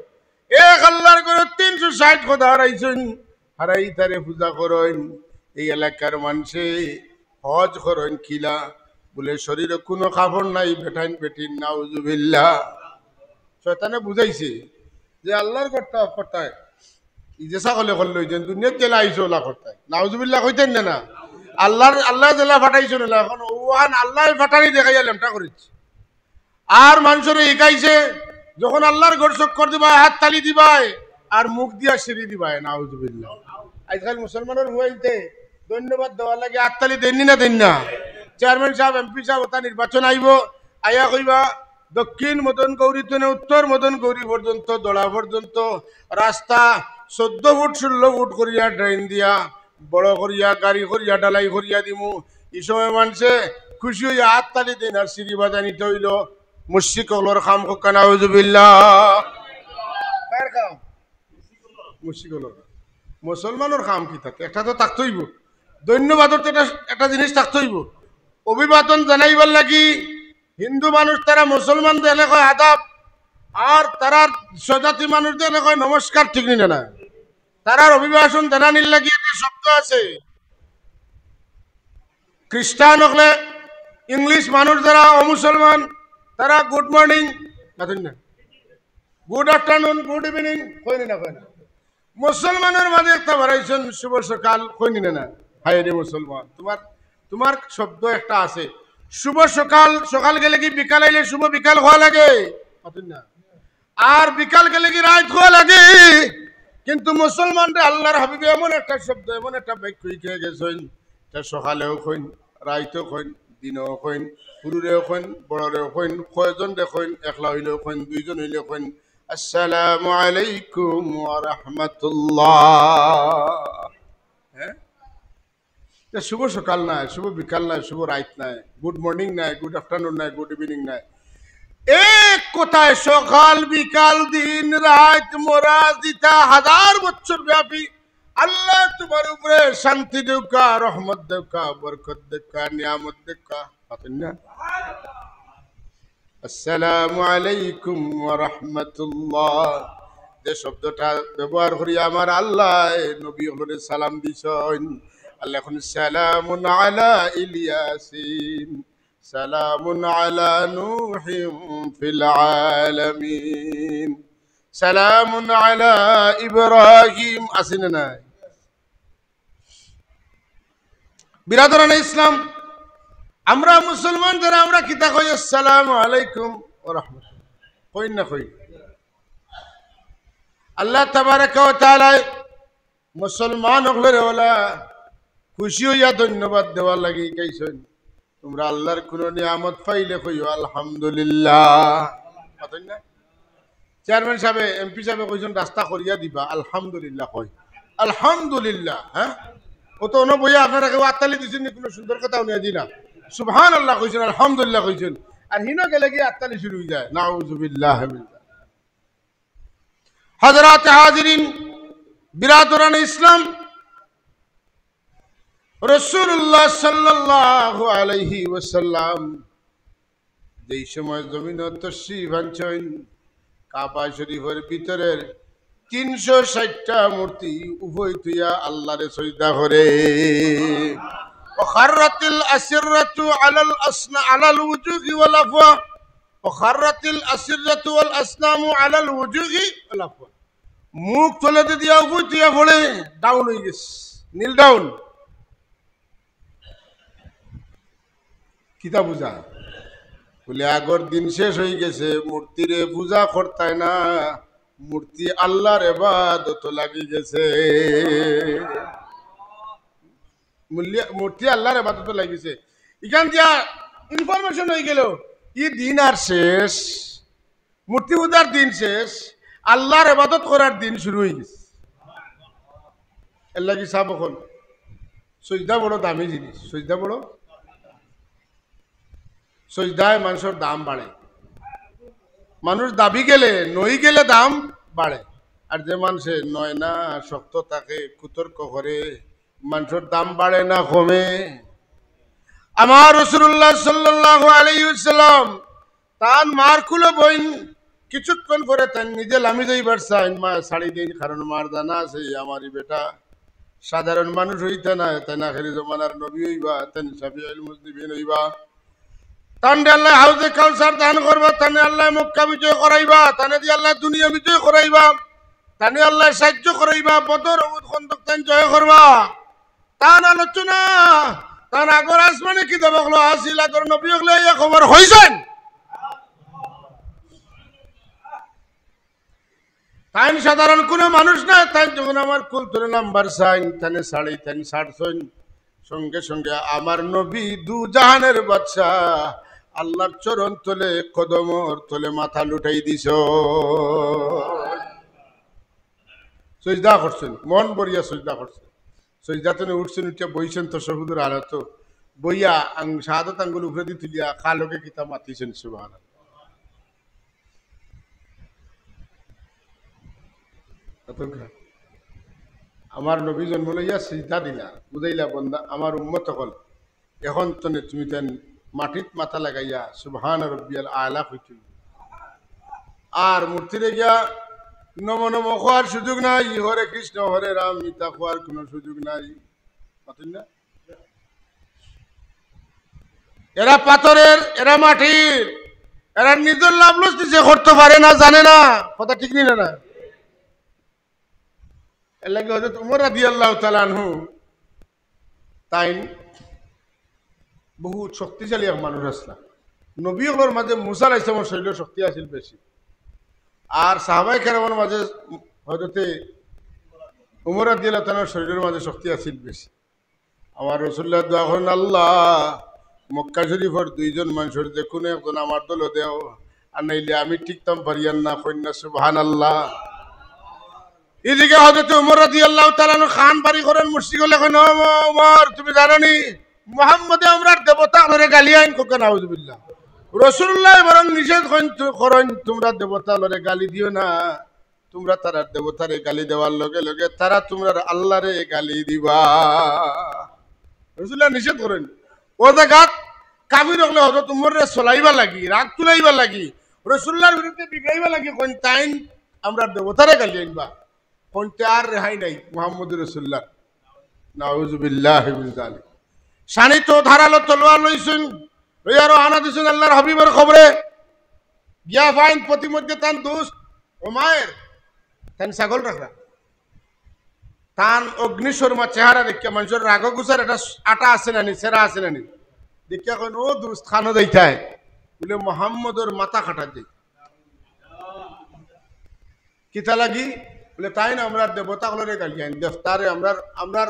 এক আল্লাহর ঘরো তিনশো ষাইট খোদা হারাইছইন। হারাই তারে পূজা করইন। এই এলাকার মানষে হজ করইন কিলা? বুলে শরীরো কুনু কাপড় নাই, বেটাইন বেটিন, নাউজুবিল্লাহ। শয়তানে বুঝাইছে যে আল্লার ঘরটা করতায়, ই যে ছাগলে করলো, ই যে দুনিয়াত যেলা আইছো ওলা করতায়, নাউজুবিল্লাহ কইতেন না, না? আল্লার, আল্লায় যেলা পাঠাইছইন না, অখন অখান আল্লায় পাঠানি দেখাইয়া লেমটা করিছে। আর মানষরে হিকাইছে, যখন আল্লার ঘর চক্কর দিবায়, হাত তালি দিবায়, আর মুখ দিয়া সিঁড়ি দিবায়, নাউজুবিল্লাহ। আইজকাল মুসলমানর পুয়াইন্তে ধন্যবাদ দেওয়ার লাগি হাত তালি দেইন নি না দেইন না? চেয়ারম্যান সাব, এমপি সাব, ওটা নির্বাচন আইবো, আইয়া কইবা, দক্ষিণ মদন গৌরী তনে উত্তর মদন গৌরী পর্যন্ত, দড়া পর্যন্ত রাস্তা চৌদ্দ ফুট, ষোলো ফুট করিয়া ড্রেন দিয়া, বড় করিয়া, গাড়ি করিয়া, ঢালাই করিয়া দিমু। ই সময় মানষে খুশি অইয়া হাত তালি দেইন আর সিঁড়ি বাজানিটা অইলো মুশরিক অকলর কাম। কউক্কা নাউজুবিল্লাহ। কার কাম? মুশরিক অকলর। মুসলমানর কাম কিতা? একটা তো থাকতে অইবো, ধন্যবাদর তো একটা, একটা জিনিস থাকতে অইবো। অভিবাদন জানাইবার লাগি হিন্দু মানুষ তারা মুসলমান দেখলে কয় আদাব, আর তারার স্বজাতি মানুষ দেখলে কয় নমস্কার, ঠিক নি না? তারার অভিবাদন জানানির লাগি একটা শব্দ আছে। খ্রিস্টান অকলে, ইংলিশ মানুষ যারা অমুসলমান, তারা গুড মর্নিং, মাতইন না, good afternoon, good evening, coin নি না, কইন না। মুসলমানর মাঝে একটা বাড়াইছইন শুভ সকাল, কইন নি না, না? হায় রে মুসলমান, তুমার, তুমার শব্দ একটা আছে, শুভ সকাল, সকাল গেলে কি বিকাল আইলে শুভ বিকাল কওয়া লাগে? মাতইন না। আর বিকাল গেলে কি রাইত কওয়া লাগে? কিন্তু মুসলমানরে আল্লার হাবিবে এমন একটা শব্দ, এমন একটা বাক্য হিকাইয়া গেছইন, ইটা সকালেও কইন, রাইতও কইন, দিনও কইন, হুরুরেও কইন, বড়রেও কইন, কয়জনরে কইন, একলা অইলেও কইন, দুইজন অইলেও কইন, আসসালামু আলাইকুম ওয়া রাহমাতুল্লাহ। হ্যাঁ? তে শুভ সকাল নাই, শুভ বিকাল নাই, শুভ রাইত নাই, গুড মর্নিং নাই, গুড আফটারনুন নাই, গুড ইভিনিং নাই। এক কথায় সকাল, বিকাল, দিন, রাইত, মরা, জিতা, হাজার বছর ব্যাপী আল্লায় তুমার উপরে শান্তি দেউক্কা, রহমত দেউক্কা, বরকত দেউক্কা, নিয়ামত দেউক্কা। মাতইন না? আসসালামু আলাইকুম ওয়া রাহমাতুল্লাহ। যে শব্দটা ব্যবহার করি আমার আল্লায় নবী অকলরে সালাম দিছইন। আল্লায় কইন, সালামুন আলা ইল ইয়াসিন, সালামুন আলা নূহিন ফিল আলামিন, সালামুন আলা ইব্রাহিম। আছে না নাই? বিরাদরানে ইসলাম, আমরা মুসলমান যারা, আমরা কিতা কই? আসসালামু আলাইকুম ওয়া রাহমাতুল্লাহ। কইন না কই? আল্লাহ তাবারাকা ওয়া তাআলায় মুসলমান অকলরে অলা খুশি অইয়া ধন্যবাদ দেওয়ার লাগি হিকাইছইন। তুমরা আল্লার কুনু নিয়ামত পাইলে কইও আলহামদুলিল্লাহ। মাতইন না? চেয়ারম্যান সাবে, এমপি সাবে কইছইন রাস্তা করিয়া দিবা, আলহামদুলিল্লাহ কই। আলহামদুলিল্লাহ, হ্যাঁ? অউ তো অনো বইয়া আপনারা কেউ আত্তালি দিছইন নি, কুনু সুন্দর কথা হুনিয়া দি না। সুবহানাল্লাহ কইছইন, আলহামদুলিল্লাহ কইছইন। আর হিনো গেলে গিয়া আত্তালি শুরু অইযায়। নাউজুবিল্লাহ মিন যালিক। হযরতে হাজিরিন, বিরাদরানে ইসলাম, রাসূলুল্লাহ সাল্লাল্লাহু আলাইহি ওয়াসাল্লাম যেই সময় জমিনো তশরিফ আনছইন, কাবা শরীফর ভিতরের তিনশো ষাইটটা মূর্তি উভয় থুইয়া আল্লারে সজদা করে। ওয়া খাররাতিল আসিররাতু আলাল আসনা-, আলাল উজুহি ওয়াল আফওয়া। ওয়া খাররাতিল আসিররাতু ওয়াল আসনামু আলাল উজুহি ওয়াল আফওয়া। মুখ তলেদি দিয়া উভয় থুইয়া পড়ে, ডাউন অইগেছে, নিল ডাউন। কিতা বুঝা? বুলে, আগর দিন শেষ অইগেছে, মূর্তিরে পূজা করতায় না, মূর্তি আল্লার এবাদতো লাগিগেছে। মূল্য-, মূর্তি আল্লার এবাদতো লাগিগেছে। ইখান দিয়া ইনফরমেশন অইগেলো, ই দিন আর শেষ। মূর্তি পূজার দিন শেষ, আল্লার এবাদত করার দিন শুরু অইগেছে। এরলাগি সাব অকল, সইজদা বড় দামি জিনিস, সইজদা বড়, সইজদায় মানষর দাম বাড়ে। মানুষ দাবি গেলে, নই গেলে দাম বাড়ে। আর যে মানষে নয় না, শক্ত থাকে, কুতর্ক করে, মানষর দাম বাড়ে না কমে? আমার রাসূলুল্লাহ সাল্লাল্লাহু আলাইহি ওয়াসাল্লাম তান মার কুলো বইন কিছুক্ষণ পরে তাইন নিজে লামি যাইবার চাইন, মায় ছাড়ি দেইন, কারণ মার জানা আছে, ই আমার ই বেটা সাধারণ মানুষ অইতা নায়, তাইন আখেরি জমানার নবী অইবা, তাইন শাফিউল মুজনিবিন অইবা। তানরে আল্লায় হাউজে কাউসার দান করবা, তানে আল্লায় মক্কা বিজয় করাইবা, তানে দি আল্লায় দুনিয়া বিজয় করাইবা, তানে আল্লায় সাহায্য করাইবা, বদর, উহুদ, খন্দক তাইন জয় করবা। তান আলোচনা, তান আগর আসমানে কিতাব অকলো আছিল, আগর নবী অকলে ইয়া খবর কইছইন। তাইন সাধারণ কুনু মানুষ নায়, তাইন যখন আমার কুল তলে নামবার চাইন, তানে ছাড়ি, তাইন ছাড়ছইন। সঙ্গে সঙ্গে আমার নবী দু জাহানের বাদশা আল্লাহর চরণ তলে, কদমর তলে মাথা লুটাই দিছ। সইজদা করছইন, মন ভরিয়া সইজদা করছইন। সইজদা তনে উঠছইন, উঠিয়া বইছইন, তাশাহুদর হালতো বইয়া আং-, শাহাদত আঙ্গুল উপরেদি তুলিয়া খা লগে কিতা মাতিছইন, সুবহানাল্লাহ। আমার নবী জন্ম লইয়া সিজদা দিলা, বুঝাইলা, বন্দা, আমার উম্মত অকল, এখন তনে তুমি তান মাটিত মাথা লাগাইয়া সুবহান রব্বিয়াল আলা কইতে অইবো। আর মূর্তিরে গিয়া নমো নমো কওয়ার সুযোগ নাই, হরে কৃষ্ণ, হরে রাম, ইতা কওয়ার কুনু সুযোগ নাই। মাতইন না? এরা পাথরের, এরা মাটির, এরা নিজর লাভ লস নিজে করতে পারে না, জানে না। কথা ঠিক নি না? এর লাগি হযরত উমর রাদিয়াল্লাহু তাআলা আনহু তাইন বহুত শক্তিশালী এক মানুষ আছলা। নবী অকলর মাঝে মুসা আলাইহিস সালামর শরীরর শক্তি আছিল বেশি, আর সাহাবায়ে কেরামর মাঝে হযরতে উমর রাদিয়াল্লাহু তাআলার শরীরর মাঝে শক্তি আছিল বেশি। আমার রাসুলুল্লাহ দোয়া করইন, "আল্লাহ, মক্কা শরীফর দুইজন মানুষর যে কুনু একজন আমার দলো দেও, আর নাইলে আমি টিকতাম পারিয়ার না।" কইন না সুবহানাল্লাহ। এদিকে হযরত উমর রাদিয়াল্লাহু তাআলা আনহু কান বাড়ি করইন, মুশরিক অকলে কইন, "ও উমর, তুমি জানো নি, মুহাম্মদে আমরার দেবতা অকলরে গালি আইন?" কউক্কা নাউজুবিল্লাহ। রাসুলুল্লাহ বরং নিষেধ করইন, তু-, করইন, "তুমরা দেবতা অকলরে গালি দিও না।" তুমরা তারার দেবতারে গালি দেওয়ার লগে লগে তারা তুমরার আল্লাহরে গালি দিবা। রাসুলুল্লাহ নিষেধ করইন। অউ জাগাত কাফির অকলে হযরত উমররে চলাইবার লাগি, রাগ তুলাইবার লাগি, রাসুলুল্লাহর বিরুদ্ধে বিগড়াইবার লাগি কইন, তাইন আমরার দেবতারে গালি আইনবা। কইনতে আর রেহাই নাই মুহাম্মদুর রাসুলুল্লাহ। নাউজুবিল্লাহি মিন যালিক। শানিত ধারালো তলোয়ার লইছইন, লইয়া রওয়ানা দিছইন আল্লাহর হাবিবর কবরে। গিয়া পাইন পথিমধ্যে তান দুস্ত উমায়ের, তান ছাগল রাখরা। তান অগ্নিশর্মা চেহারা দেখিয়া মানষর রাগ গুছার একটা আটা আছে না নি, ছেড়া আছে না নি? দেখিয়া কইন, "ও দুস্ত, কানো যাইতায়?" বুলে, "মুহাম্মদর মাথা কাটাত যাই।" কিতা লাগি? বুলে, "তাইন আমরার দেবতা অকলরে গালি আইন, দেবতারে, আমরার, আমরার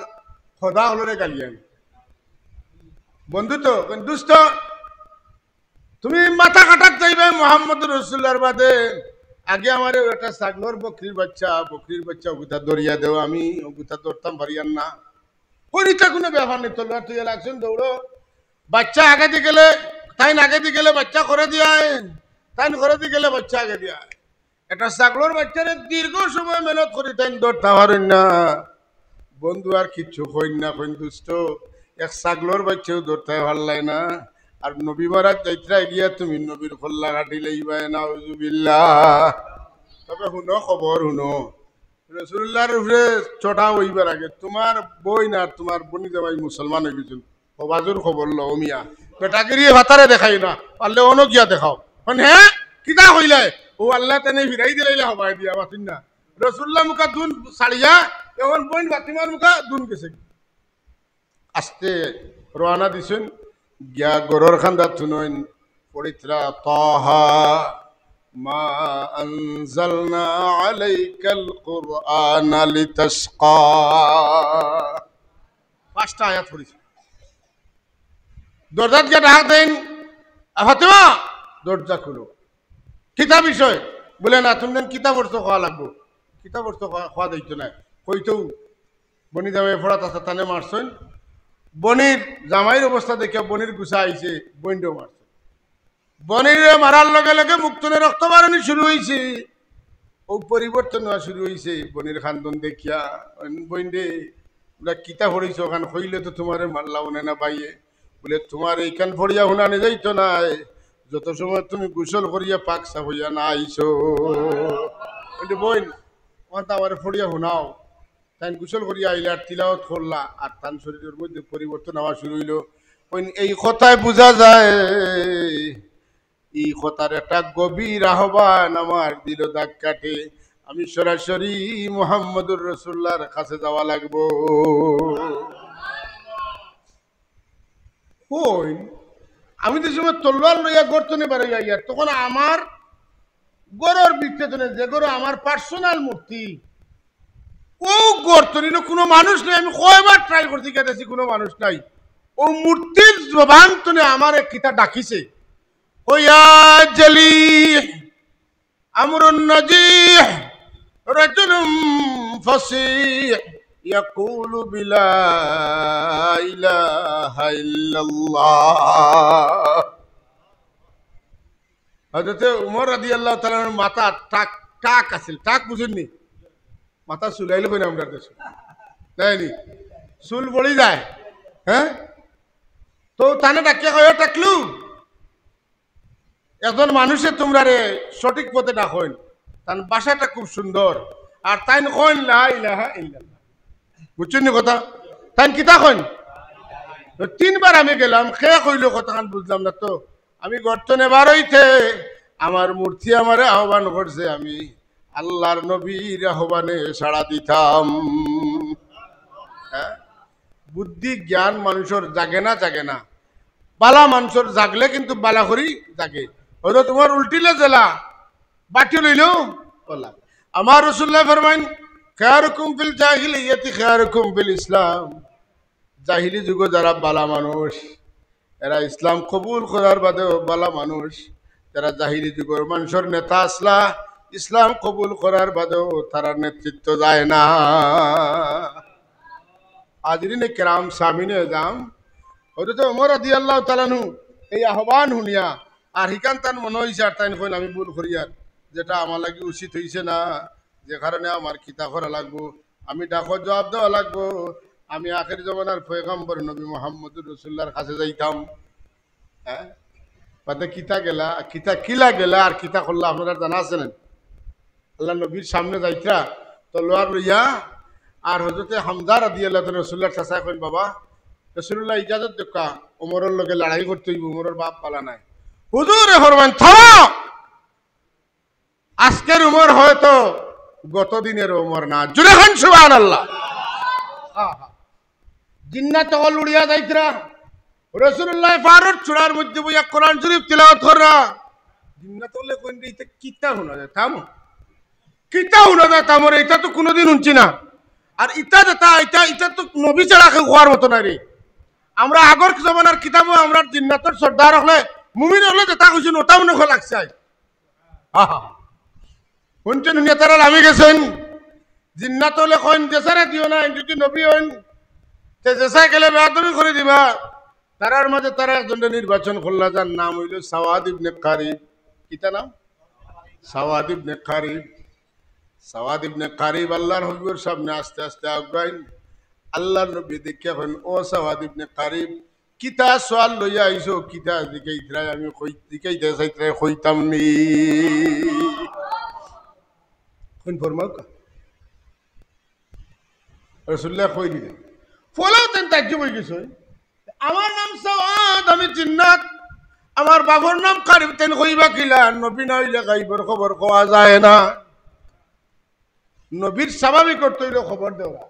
খোদা অকলরে গালি আইন।" বন্ধু তো, কইন, "দুস্ত, তুমি মাথা কাটাত যাইবায় মুহাম্মদুর রাসুলুল্লাহর বাদে, আগে আমারে একটা ছাগলর বকরির বাইচ্চা, বকরির বাইচ্চা অগুতা ধরিয়া দেও, আমি অগুতা ধরতাম পারিয়ার না।" কইন, "ইতা কুনু ব্যাপার নি, তলোয়ার থইয়া লাগছইন, দৌড়ো।" বাইচ্চা আগেদি গেলে, তাইন আগেদি গেলে বাইচ্চা খরেদি আয়, তাইন খরেদি গেলে বাইচ্চা আগেদি আয়। একটা ছাগলর বাইচ্চারে দীর্ঘ সময় মেহনত করি তাইন ধরতা পারইন না। বন্ধু আর কিচ্ছু কইন না, কইন, "দুস্ত, এক ছাগলর বাইচ্চাও ধরতায় পারলায় না, আর নবী মারাত যাইত্রায় গিয়া তুমি নবীর কল্লা কাটিলাইবায়, নাউজুবিল্লাহ।" তবে হুনো, খবর হুনো, রাসুলুল্লাহর উপরে চড়াও অইবার আগে তুমার বইন আর তুমার বনি জামাই মুসলমান অইগেছইন। ও বাজুর খবর লও মিয়া, বেটাগিরি ভাতারে দেখাই না, পারলে অনো গিয়া দেখাও। মানে, "হে, কিতা কইলায়?" ও আল্লাহ তানে ফিরাই দিলাইলা হবায় দিয়া, মাতইন না। রাসুলুল্লাহ মুখা দুন ছাড়িয়া, এখন বইন ফাতিমার মুখা দুন গেছে। আস্তে রওয়ানা দিছইন, গিয়া ঘরর কান্দাত হুনইন, পড়িত্রা, "তাহা মা আনজালনা আলাইকাল কুরআনা লিতাশকা।" পাঁচটা আয়াত পড়িছে। দরজাত গিয়া ডাক দেইন, "আ, ফাতেমা, দরজা খুলো।" "কিতা বিষয়?" বুলে, "না, তুমি যেন কিতা পড়ছো কওয়া লাগবো।" কিতা পড়ছো কওয়া, কওয়া যাইতো নায়। কইতেউ বনি জামাই পড়াত আছে, তানে মারছইন। বনির জামাইর অবস্থা দেখিয়া বনির গুসা আইছে, বইনরেও মারছইন। বনিরে মারার লগে লগে মুখ তনে রক্ত বারনি শুরু অইছে। অউ পরিবর্তন অওয়া শুরু অইছে বনির কান্দন দেখিয়া। "বইন রে, তুমরা কিতা পড়িছো অখান? কইলে তো তুমারে মারলা অনে না ভাইয়ে।" বুলে, "তুমার ইখান পড়িয়া হুনানি যাইতো নায়, যত সময় তুমি গোসল করিয়া পাক সাফ অইয়া না আইছো।" বইন রে, "বইন, অখানতা আমারে পড়িয়া হুনাও।" তাইন গোসল করিয়া আইলা আর তিলাওয়াত করলা, আর তান শরীরর মধ্যে পরিবর্তন আওয়া শুরু অইলো। কইন, এই কথায় বুঝা যায়, এই কথার একটা গভীর আহ্বান আমার দিলো দাগ কাটে। আমি সরাসরি মুহাম্মদুর রাসূলুল্লাহর কাছে যাওয়া লাগবো। কইন, আমি তো সময় তলোয়ার লইয়া গর্ত থনে বারইয়া আইয়ার, তখন আমার ঘরর ভিতরে থনে, যে ঘরো আমার পার্সোনাল মূর্তি, ও গর্ত থনে কোনো মানুষ নাই। আমি কয়বার ট্রাই করছি, গেছি, কোনো মানুষ নাই। ও মূর্তির জবান থনে আমারে কিতা ডাকিছে, "ও ইয়া জালিহ, আমরুন নাজিহ, রাজুলুম ফাসিহ, ইয়াকুলু বিলা ইলাহা ইল্লাল্লাহ।" হযরতে উমর রাদিয়াল্লাহু তাআলা আনহুর মাথা টাক, টাক আছিল, টাক বুঝইন নি? মাথা চুলাইল কইন আমরার দেশো, তাই নি? চুল পড়ি যায়, হ্যাঁ? তো তানে ডাকিয়া কয়, "ও টাকলু, একজন মানুষে তুমরারে সঠিক পথে ডাকইন, তান ভাষাটা খুব সুন্দর, আর তাইন কইন লা ইলাহা ইল্লাল্লাহ।" বুঝছইন নি কথা? তাইন কিতা কইন? তো তিনবার আমি গেলাম, কে কইলো কথাখান বুঝলাম না তো। আমি গর্ত থনে বারইতে আমার মূর্তি আমারে আহ্বান করছে, আমি আল্লাহর নবীর আহ্বানে সাড়া দিতাম। হ্যাঁ? বুদ্ধি জ্ঞান মানুষর জাগে না, জাগে না। বালা মানুষর জাগলে কিন্তু বালা করি জাগে। হয়তো তোমার উল্টিলে জেলা, বাটি লইলেও বলা। আমার রাসূলুল্লাহ ফরমাইন, "খায়রুকুম ফিল জাহিলিয়াতি খায়রুকুম ফিল ইসলাম।" জাহিলি যুগো যারা বালা মানুষ, এরা ইসলাম কবুল করার বাদেও বালা মানুষ। যারা জাহিলি যুগর মানুষর নেতা আছলা, ইসলাম কবুল করার বাদেও তারার নেতৃত্ব যায় না। হাজিরিনে কেরাম, সামিনে এজাম, হযরতে ওমর রাদিয়াল্লাহু তাআলা আনহু এই আহ্বান হুনিয়া আর হিকান তান মনো অইছে আর তাইন কইন, "আমি ভুল করিয়ার, যেটা আমার লাগি উচিত অইছে না, যে কারণে আমার কিতা করা লাগবো, আমি ডাকো জবাব দেওয়া লাগবো, আমি আখের জমানার পয়গম্বর নবী মুহাম্মদুর রাসূলুল্লাহর কাছে যাইতাম।" হ্যাঁ? বাদে কিতা গেলা, কিতা কিলা গেলা আর কিতা করলা আপনারার জানা আছে না? আল্লাহর নবীর সামনে যাইতরা তলোয়ার লইয়া, আর হযরতে হামজা রাদিয়াল্লাহু তাআলা রাসূলুল্লাহর চাচায় কইন, "বাবা, রাসূলুল্লাহ ইজাজত দেউক্কা, ওমরর লগে লড়াই করতে অইবো, ওমরর বাপ বালা নায়।" হুজুরে ফরমাইন, "থামো, আজকের ওমর হয়তো গত দিনের ওমর না।" জোরে কইন সুবহানাল্লাহ। জিন্নাত অকল উড়িয়া যাইতরা, রাসূলুল্লাহ পাহাড়র চূড়ার মধ্যে বইয়া কোরআন শরীফ তিলাওয়াত কররা। জিন্নাত অকলে কইন, "রে, ইতা কিতা হুনা যায়? থামো।" কিতা হুনা যায় তামরে, ইতা তো কুনুদিন হুনছি না। আর ইতা যেটা, ইতা, ইতা তো নবী ছাড়া কেউ কওয়ার মতো নায় রে। আমরা আগর জমানার কিতাবো আমরার জিন্নাতর সর্দার অকলে, মুমিন অকলে যেটা কইছইন, ওটা মনে অয় লাগছে। আহা। হুনছইন, হুনিয়া তারা লামি গেছইন। জিন্নাত অকলে কইন, "যেসারে দিও না, এন যদি নবী অইন, তে যেসায় গেলে বেয়াদবি করি দিবা।" তারার মাঝে তারা একজনরে নির্বাচন করলা, যার নাম অইলো সাওয়াদ ইবনে কারিব। কিতা নাম? সাওয়াদ ইবনে কারিব। সাওয়াদ ইবনে কারিব আল্লাহর হাবিবর সামনে আস্তে আস্তে আগুয়াইন। আল্লাহর নবী দেখিয়া কইন, "ও সাওয়াদ ইবনে কারিব, কিতা সওয়াল লইয়া আইছো? কিতা জিকাইতরায়? আমি কই-, জিকাইতা চাইতরায় কইতাম নি।" কইন, "ফরমাউক্কা।" রাসূলুল্লাহ কই দিলা। ফলাও তাইন তাজ্জুব অইগেছইন। "আমার নাম সাওয়াদ, আমি জিন্নাত, আমার বাফর নাম কারিব, তাইন কইবা কিলা? নবী না অইলে গাইবর খবর কওয়া যায় না।" নবীর স্বাভাবিক অর্থ অইলো খবর দেওয়া,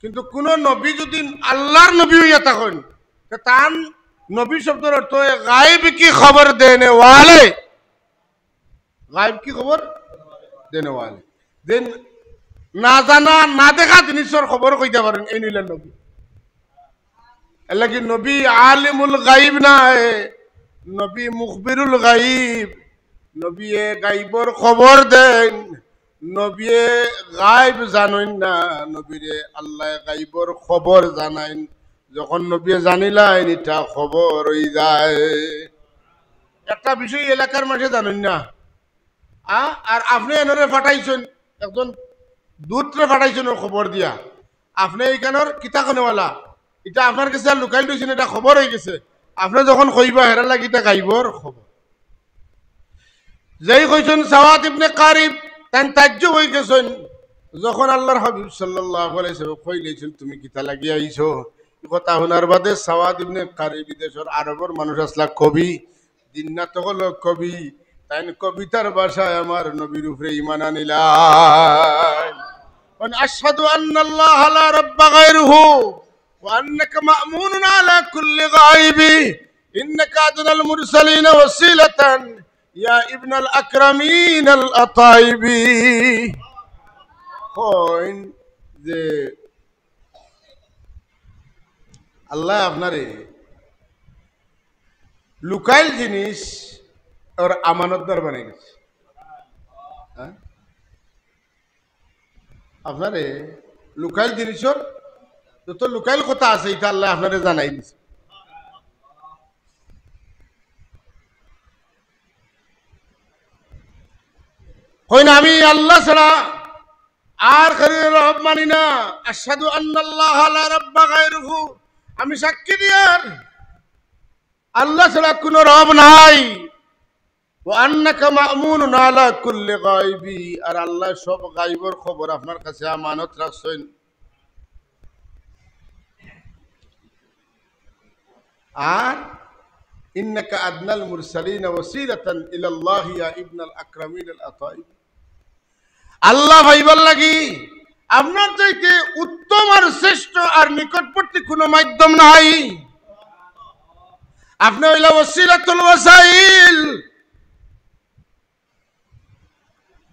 কিন্তু কুনু নবী যদি আল্লাহর নবী অইয়া থাকইন, তে তান নবী শব্দর অর্থ অয় গায়েব কি খবর দেনে ওয়ালে। গায়েব কি খবর? দেনে ওয়ালে। যেইন না জানা, না দেখা জিনিসর খবর কইতা পারইন, এইন অইলা নবী। এরলাগি নবী আলিমুল গাইব নায়, নবী মুখবিরুল গাইব। নবীয়ে গাইবর খবর দেইন, নবীয়ে গাইব জানইন না, নবীরে আল্লায় গাইবর খবর জানাইন। যখন নবীয়ে জানিলাইন, ইটা খবর অইযায়। একটা বিষয় এলাকার মাঝে জানইন না, আ? আর আপনে এনরে ফাটাইছইন, একজন দূতরে ফাটাইছইন অউ খবর দিয়া। আপনে ইখানর কিতা কনেওয়ালা, ইটা আপনার গেছে আর লুকাইল রইছে না, ইটা খবর অইগেছে। আপনে যখন কইবা, হেরার লাগি ইটা গাইবর খবর। যেই কইছইন সাওয়াদ ইবনে কারিব, তাইন তাজ্জুব অইগেছইন। যখন আল্লাহর হাবিব সাল্লাল্লাহু আলাইহি ওয়াসাল্লাম কইলাইছইন, "তুমি কিতা লাগি আইছো?" ই কথা হুনার বাদে সাওয়াদ ইবনে কারিব, বিদেশর আরবর মানুষ আছলা, কবি, দিন রাইত অকল কবি, তাইন কবিতার ভাষায় আমার নবীর উপরে ঈমান আনিলা। মানে, "আশহাদু আন্নাল্লাহা লা রাব্বা গায়রুহু।" وأنك مأمون على كل غائب، إنك أدنى المرسلين وسيلة يا ابن الأكرمين الأطايب। কইন যে আল্লাহ আপনারে লুকাইল জিনিস ওর আমানতদার বানাই গেছে। হ্যাঁ? আপনারে লুকাইল জিনিসর যত লুকাইল কথা আছে, ইটা আল্লাহ আপনারে জানাই দিছে। কইন, "আমি আল্লাহ ছাড়া আর কারো রব মানি না। আশহাদু আন্নাল্লাহা লা রাব্বা গায়রুহু।" আমি সাক্ষী দিয়ার আল্লাহ ছাড়া কোনো রব নাই। "ওয়া আন্নাকা মা'মুনুন আলা কুল্লি গায়বি", আর আল্লাহ সব গায়বর খবর আপনার কাছে আমানত রাখছইন। আর "ইন্নাকা আদনাল মুরসালিনা ওয়াসিলাতান ইলাল্লাহি ইয়া ইবনাল আকরামিনাল আতাইব।" আল্লাহ পাইবার লাগি আপনার চাইতে উত্তম আর শ্রেষ্ঠ আর নিকটবর্তী কোনো মাধ্যম নাই। আপনি অইলা ওয়াসিলাতুল ওয়াসাইল।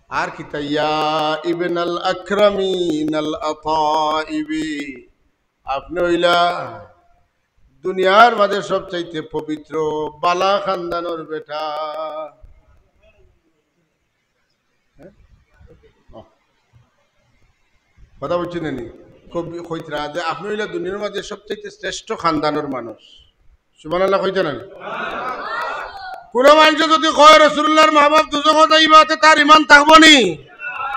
আর কিতা, ইয়া ইবনাল আকরামিনাল আতাইবি, আপনি অইলা দুনিয়ার মাঝে সবচাইতে পবিত্র বালা খানদানর বেটা। হ্যাঁ? কথা বুঝছইন নি? কবি কইতরা যে আপনি অইলা দুনিয়ার মাঝে সবচাইতে শ্রেষ্ঠ খানদানর মানুষ। সুবহানাল্লাহ কইতা না নি? কোনো মানষে যদি কয় রাসূলুল্লাহর মা বাপ দুজখো যাইবা, তে তার ঈমান থাকবো নি?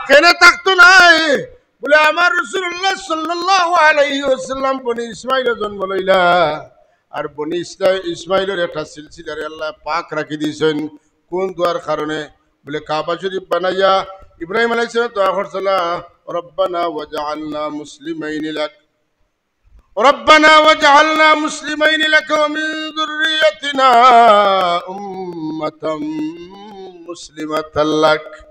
কেনে থাকতো নায়? বলে, আমার রাসূলুল্লাহ সাল্লাল্লাহু আলাইহি ওয়াসাল্লাম বনি ইসমাইলো জন্ম লইলা, আর বনি ইসরা-, ইসমাইলর একটা সিলসিলারে আল্লাহ পাক রাখি দিছইন। কোন দোয়ার কারণে? বলে, কাবা শরীফ বানাইয়া ইব্রাহিম আলাইহিস সালাম দোয়া করছিলা, "রব্বানা ওয়াজআলনা মুসলিমাইনি লাক।" ربنا واجعلنا مسلمين لك ومن ذريتنا أمة مسلمة لك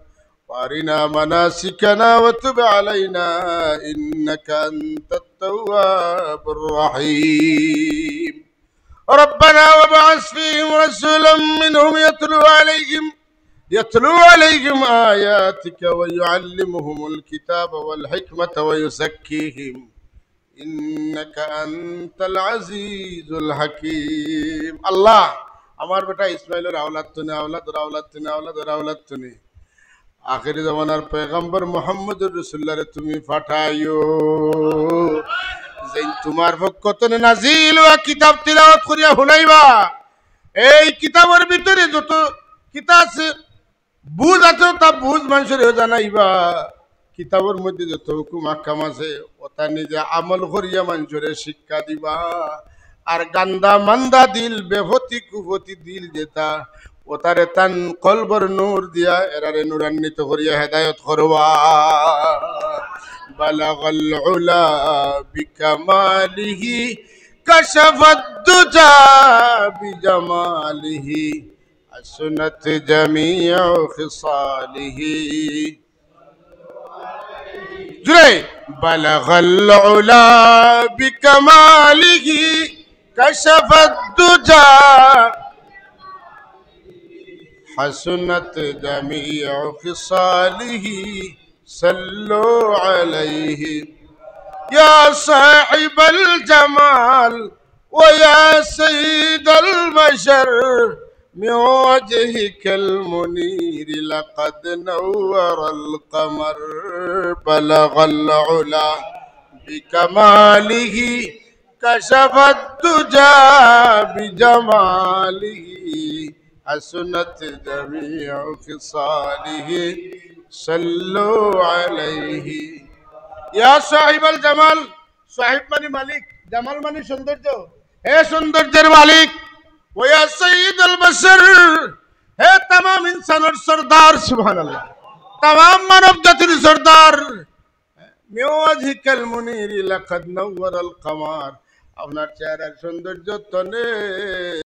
وأرنا مناسكنا وتب علينا إنك أنت التواب الرحيم. ربنا وابعث فيهم رسولا منهم يتلو عليهم، يتلو عليهم آياتك ويعلمهم الكتاب والحكمة ويزكيهم إنك أنت العزيز الحكيم. আল্লাহ, আমার বেটা ইসমাইলর আওলাদ তনে, আওলাদর আওলাদ তনে, আওলাদর আওলাদ তনে আখেরি জমানার পয়গম্বর মুহাম্মদুর রাসূলুল্লাহরে তুমি পাঠাইও, যেইন তোমার পক্ষ তনে নাজিল অওয়া কিতাব তিলাওয়াত করিয়া হুনাইবা। এই কিতাবর ভিতরে যত কিতা আছে, বুঝ আছে, তা বুঝ মানষরে জানাইবা। কিতাবর মধ্যে যত হুকুম আহকাম আছে, ওটা নিজে আমল করিয়া মানষরে শিক্ষা দিবা। আর গান্দা মান্দা দিল, বেফতি কুফতি দিল যেটা, ওটারে তান কলবর নূর দিয়া এরারে নূরান্বিত করিয়া হেদায়ত করবা। বালাগাল উলা বিকামালিহি, কাশাফাদ দুজা বিজামালিহি, হাসুনাত জামিউ খিসালিহি। জুরে, বালাগাল উলা বিকামালিহি, কাশাফাদ দুজা, হাসুনাত জামিউ খিসালিহি, সাল্লু আলাইহি। ইয়া সাহিবাল জামাল ওয়া ইয়া সাইয়্যিদাল বাশার, من وجهك المنير لقد نور القمر. بلغ العلا بكماله، كشف الدجى بجماله، حسنت جميع خصاله، صلوا عليه. يا صاحب الجمال, সাহিব মানে মালিক, জামাল মানে সৌন্দর্য, হে সৌন্দর্যের মালিক। ওয়া সাইয়্যিদাল বাশার, হে তামাম ইনসানর সর্দার, সুবহানাল্লাহ, তামাম মানব জাতির সর্দার। من وجهك المنير لقد نور القمر। আপনার চেহারার সৌন্দর্য তনে